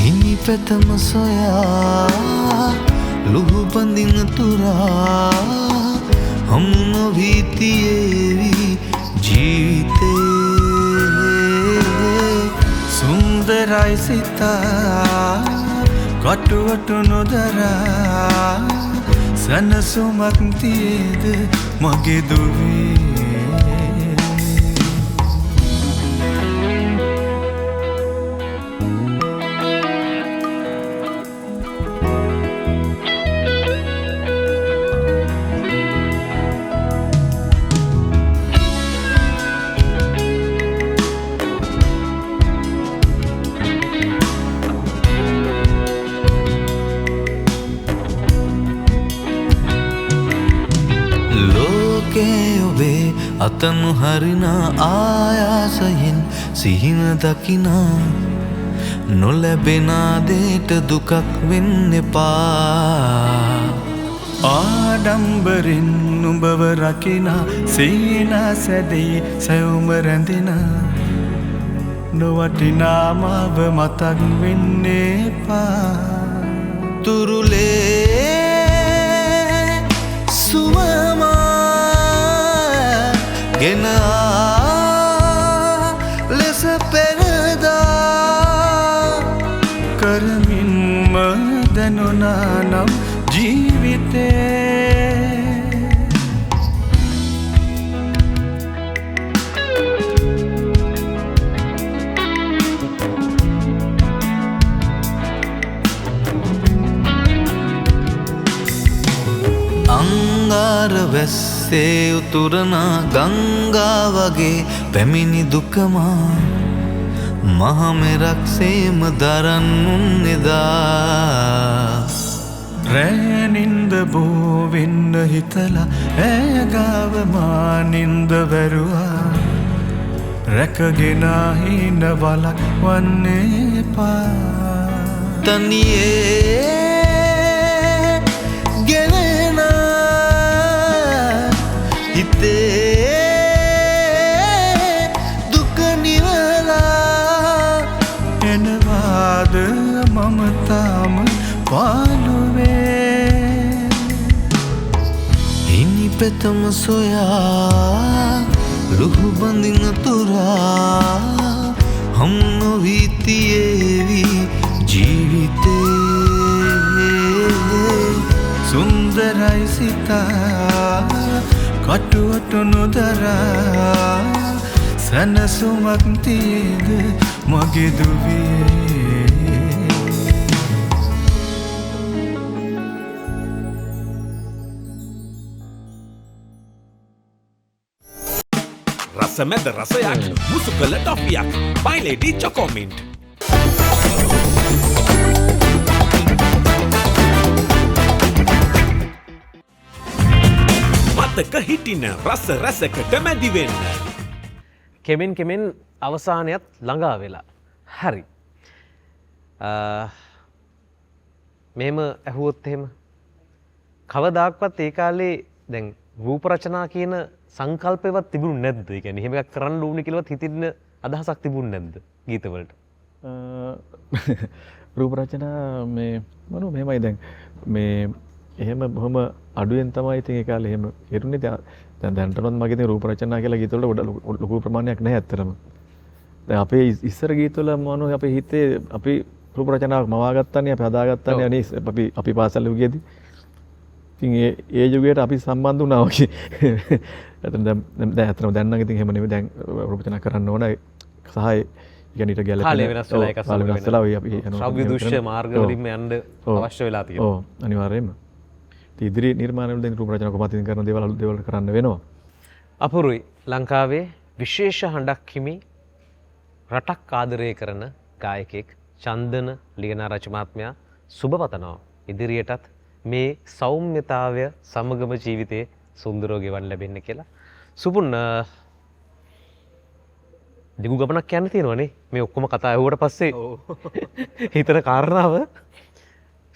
හිමි පැතම සොයා ලුහු බඳින තුරා හමු නොවී තියේවි ජීවිතේ සුන්දරයි සිතා කටුවට නොදරා සනසුමක් තියේද මගේ දුවේ අතනු හරින ආයාසයෙන් සිහින දකිනා නොලැබෙන දේට දුකක් වෙන්න එපා ආඩම්බරින් නුඹව රකිනා සීනා සැදේ සැවුම රැඳෙනා නොවටිනා මාව මතක් වෙන්න එපා තුරුලේ සුවමා ගෙන ලෙස පෙරදා කරමින්ම දැනුණා නම් ජීවිතේ අංගාර වැස්සේ උතුරනා ගංගා වගේ පැමිණි දුකමා මහ මෙරක් සේම දරන්නුන් එදා රෑ නින්ද බෝ වෙන්න හිතලා ඈ ගාව මා නින්ද වැරුවා රැකගෙන හින බලක් වන්න එපා තනියේ ගෙවෙන හිතේ දුක නිවලා එනවාද මම තාම පාළුවේ හිනි පෙතම සොයා ලුහු බඳින තුරා හම් නොවී තියේවි ජීවිතේ සුන්දරයි සිතා කටුවට නොදරා සැනසුමක් තියේද මගේ දුවේ. රස මැද රසයක් මුසු කළ ටොෆියක් මයිලේඩි චොකෝමින්ට්. මතක හිටින රස රසකට මැදි වෙන්න. කෙමෙන් කෙමෙන් අවසානයත් ළඟා වෙලා. හරි. මෙහෙම ඇහුවොත් එහෙම කවදාක්වත් ඒ කාලේ දැන් රූප රචනා කියන සංකල්පයවත් තිබුණේ නැද්ද? ඒ කියන්නේ එහෙම එකක් කරන්න ඕනේ කියලාවත් හිතින්න අදහසක් තිබුණේ නැද්ද ගීතවලට? රූප රචනා මේ මනෝ මෙහෙමයි දැන් මේ එහෙම බොහොම අඩුවෙන් තමයි ඉතින් ඒ කාලේ එහෙම කෙරුණේ. දැන් දැනටමත් මගේ ඉතින් රූප රචනා කියලා ගීතවලට ගොඩ ලොකු ප්‍රමාණයක් නැහැ ඇත්තටම. දැන් අපේ ඉස්සර ගීතවල මනෝ අපේ හිතේ අපි රූප රචනාවක් මවාගත්තානේ, අපි හදාගත්තානේ අනේ අපි පාසල් යුගයේදී. ඉතින් ඒ යුගයට අපි සම්බන්ධ වුණා වගේ. ඇත්තටම දැන් දැන් ඇත්තටම දැන් නම් ඉතින් එහෙම නෙමෙයි, දැන් රූප රචනා කරන්න ඕන සහ ඒ කියන්නේ ඊට ගැලපෙන කාලය වෙනස් වෙලා ඒක කාලය වෙනස් වෙලා ඔය අපි යනවා. ශ්‍රව්‍ය දෘශ්‍ය මාර්ග වලින්ම යන්න අවශ්‍ය වෙලා තියෙනවා. ඔව් අනිවාර්යයෙන්ම. ඉතින් ඉදිරි නිර්මාණවල දැන් රූප රචනා කොහොමද ඉතින් කරන දේවල් අලුත් දේවල් කරන්න වෙනවා. අපූර්වයි ලංකාවේ විශේෂ හඬක් හිමි රටක් ආදරය කරන ගායකයෙක් චන්දන ලියනාරච්චි මහත්මයා සුබ පතනවා. ඉදිරියටත් මේ සෞම්‍යතාවය සමගම ජීවිතේ සුන්දරව ගෙවන්න ලැබෙන්න කියලා. සුපුන් දිගු ගමනක් යන්න තියෙනවනේ. මේ ඔක්කොම කතා ඇහුවට පස්සේ හිතන කාරණාව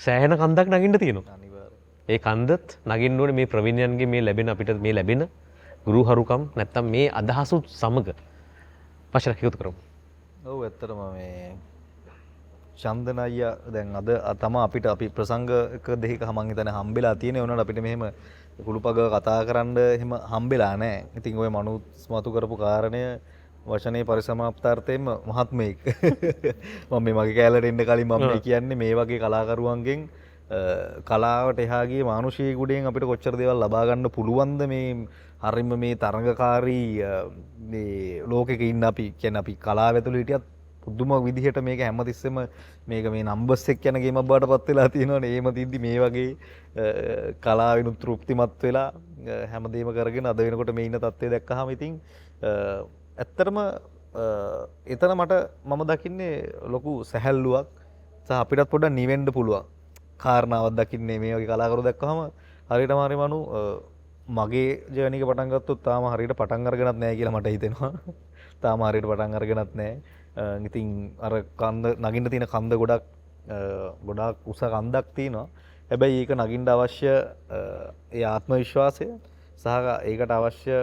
සෑහෙන කන්දක් නගින්න තියෙනවා. ඒ කන්දත් නගින්න ඕනේ මේ ප්‍රවීණයන්ගේ මේ ලැබෙන අපිට මේ ලැබෙන ගුරුහරුකම් නැත්තම් මේ අදහසුත් සමග වචන එකතු කරමු. ඔව් ඇත්තටම මේ චන්දන අයියා දැන් අද තමා අපිට අපි ප්‍රසංග එක දෙකක මං හිතන්නේ හම්බෙලා තියෙන්නේ. ඒ වුණාට අපිට මෙහෙම කුළුපගව කතා කරන්න එහෙම හම්බෙලා නැහැ. ඉතින් ඔය මනු මතු කරපු කාරණය වචනේ පරිසමාප්තාර්ථයෙන්ම මහත්මයෙක්. මම මේ මගේ කෑල්ලට එන්න කලින් මම මේ කියන්නේ මේ වගේ කලාකරුවන්ගෙන් කලාවට එහා ගිය මානුෂික ගුණයෙන් අපිට කොච්චර දේවල් ලබා ගන්න පුළුවන්ද මේ හරිම මේ තරඟකාරී මේ ලෝකෙක ඉන්න අපි කියන්නේ අපි කලාව ඇතුළේ හිටියත් පුදුම විදිහට මේක හැමතිස්සෙම මේක මේ නම්බර්ස් එක්ක යන ගේමක් බවට පත් වෙලා තියෙනවනේ. එහෙම තියද්දි මේ වගේ කලාවෙනුත් තෘප්තිමත් වෙලා හැමදේම කරගෙන අද වෙනකොට මේ ඉන්න තත්ත්වය දැක්කහම ඉතින් ඇත්තටම එතන මම දකින්නේ ලොකු සැහැල්ලුවක් සහ අපිටත් පොඩ්ඩක් නිවෙන්න පුළුවන් කාරණාවක් දකින්නේ මේ වගේ කලාකරු දැක්කහම. හරියටම හරි මනු මගේ ජර්නි එක පටන් ගත්තොත් තාම හරියට පටන් අරගෙනත් නෑ කියලා මට හිතෙනවා. තාම හරියට පටන් අරගෙනත් නෑ. ඉතින් අර කන්ද නගින්න තියෙන කන්ද ගොඩාක් උස කන්දක් තියෙනවා. හැබැයි ඒක නගින්න අවශ්‍ය ඒ ආත්ම විශ්වාසය සහ ඒකට අවශ්‍ය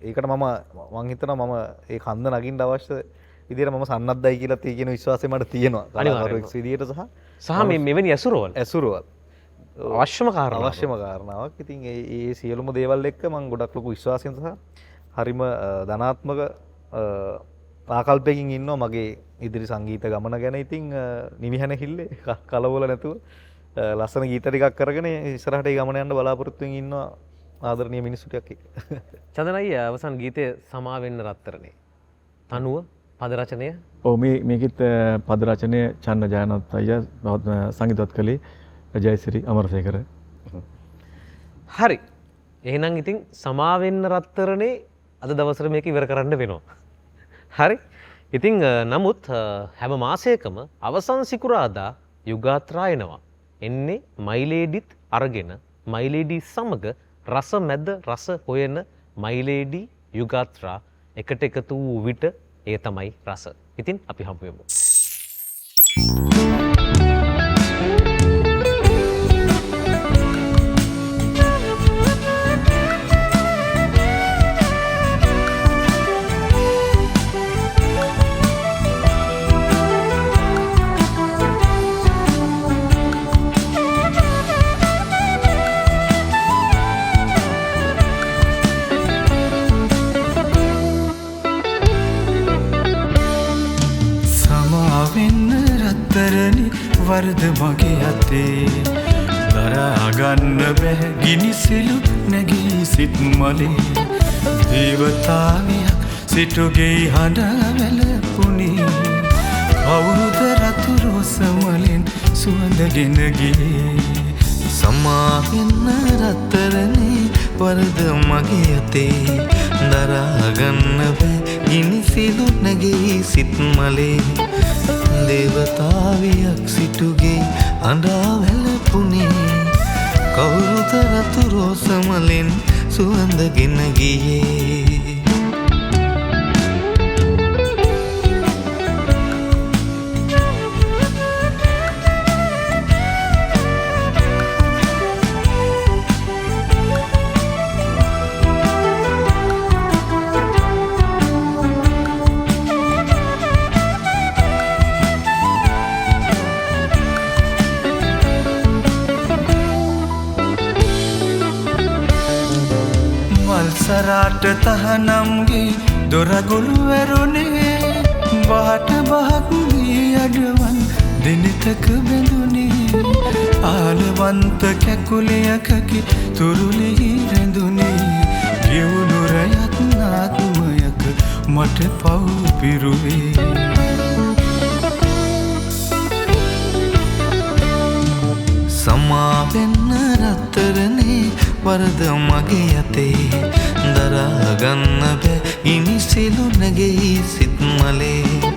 ඒකට මං හිතනවා මම ඒ කන්ද නගින්න අවශ්‍ය විදියට මම සන්නද්ධයි කියලාත් ඒ කියන විශ්වාසය මට තියෙනවා. කලාකරුවෙක් විදියට සහ මේ මෙවැනි ඇසුරවල් අවශ්‍යම කාරණාවක්. අවශ්‍යම කාරණාවක්. ඉතින් ඒ සියලුම දේවල් එක්ක මං ගොඩක් ලොකු විශ්වාසයෙන් සහ හරිම ධනාත්මක ආකල්පයකින් ඉන්නවා මගේ ඉදිරි සංගීත ගමන ගැන. ඉතින් නිවිහැන හිල්ලේ කලබල නැතුව ලස්සන ගීත ටිකක් කරගෙන ඉස්සරහට ඒ ගමන යන්න බලාපොරොත්තුවෙන් ඉන්නවා ආදරණීය මිනිස්සු ටිකක් එක්ක. චන්දන අයියා අවසන් ගීතය සමා වෙන්න රත්තරනේ. තනුව පද රචනය? ඔව් මේකෙත් පද රචනය චන්න ජයනත් අයියා සංගීතවත් කළේ ජයසිරි අමරසේකර. හරි. එහෙනම් ඉතින් සමා වෙන්න රත්තරනේ අද දවසට මේක ඉවර කරන්න වෙනවා. හරි. ඉතින් නමුත් හැම මාසයකම අවසන් සිකුරාදා යුගාත්‍රා එනවා. එන්නේ මයිලේඩිත් අරගෙන මයිලේඩි සමග රස මැද රස හොයන මයිලේඩි යුගාත්‍රා එකට එකතු වූ විට ඒ තමයි රස. ඉතින් අපි හමු වෙමු. වරද මගේ අතේ දරා ගන්න බෑ ගිනිසිලු නැගී සිත් මලේ දේවතාවියක් සිටුගේ හඬ වැළපුණේ කවුරුද රතු රෝස මලෙන් සුවඳගෙන ගියේ සමා වෙන්න රත්තරනේ වරද මගේ අතේ දරා ගන්න බෑ ගිනිසිලු නැගී සිත් මලේ දේවතාවියක් සිටුගේ අඬා වැළපුණේ කවුරුද රතු රෝස මලෙන් සුවඳගෙන ගියේ සරාට තහනම්ගේ දොරගොළු වැරුණේ බහට බහක් වී අඩවන් දෙනෙතක බැඳුනේ ආලවන්ත කැකුලියකකි තුරුලෙහි රැඳුනේ ගෙවුණු රැයක් ආත්මයක මට පව් පිරුවේ සමා වෙන්න රත්තරනේ වරද මගේ අතේ දරා ගන්න බෑ ගිනිසිලු නැගෙයි සිත් මලේ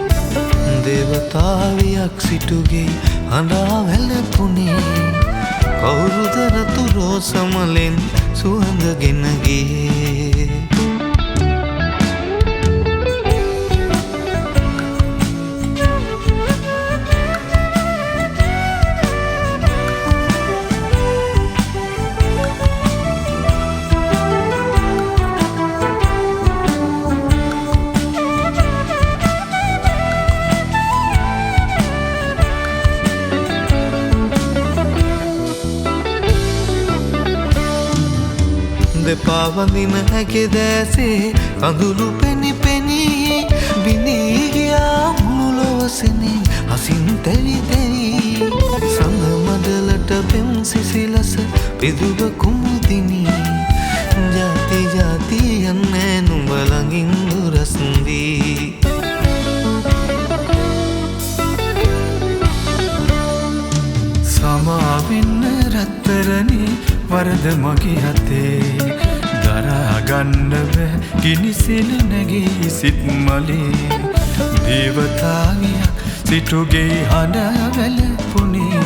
දේවතාවියක් සිටුගේ හඬා වැළපුණේ කවුරුද රතු රෝස මලෙන් සුවඳගෙන ගියේ දෙපා වඳින හැකි දැසේ කඳුළු පෙනි පෙනී බිඳී ගියා මුළු ලොවසෙනේ හසින් තැවි තැවි සඳ මඩලට පෙම් සිසිලස පිදුව කුමුදිනී ජාති ජාති යන්නේ නුඹ ළඟින් දුරස් වී සමා වෙන්න රත්තරනේ වරද මගේ අතේ දරා ගන්න බෑ ගිනිසිල නැගී සිත් මලේ දේවතාවියක් සිටුගේ හඬ වැළපුණේ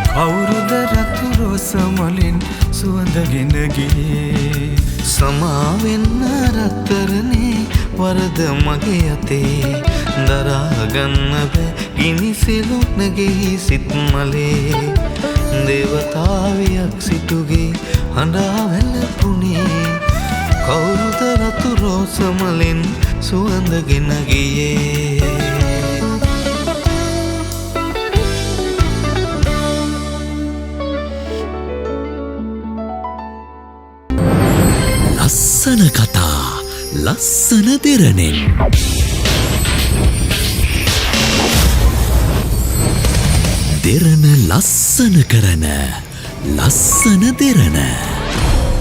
කවුරුද රතු රෝස මලෙන් සුවඳගෙන ගියේ සමා වෙන්න රත්තරනේ වරද මගේ අතේ දරා ගන්න බෑ ගිනිසිලු නැගී සිත් මලේ දේවතාවියක් සිටුගේ හඬා වැළපුණේ කවුරුද රතු රෝස මලෙන් සුවඳගෙන ගියේ ලස්සන කතා ලස්සන දෙරණෙන් දෙරණ ලස්සන කරන ලස්සන දෙරණ.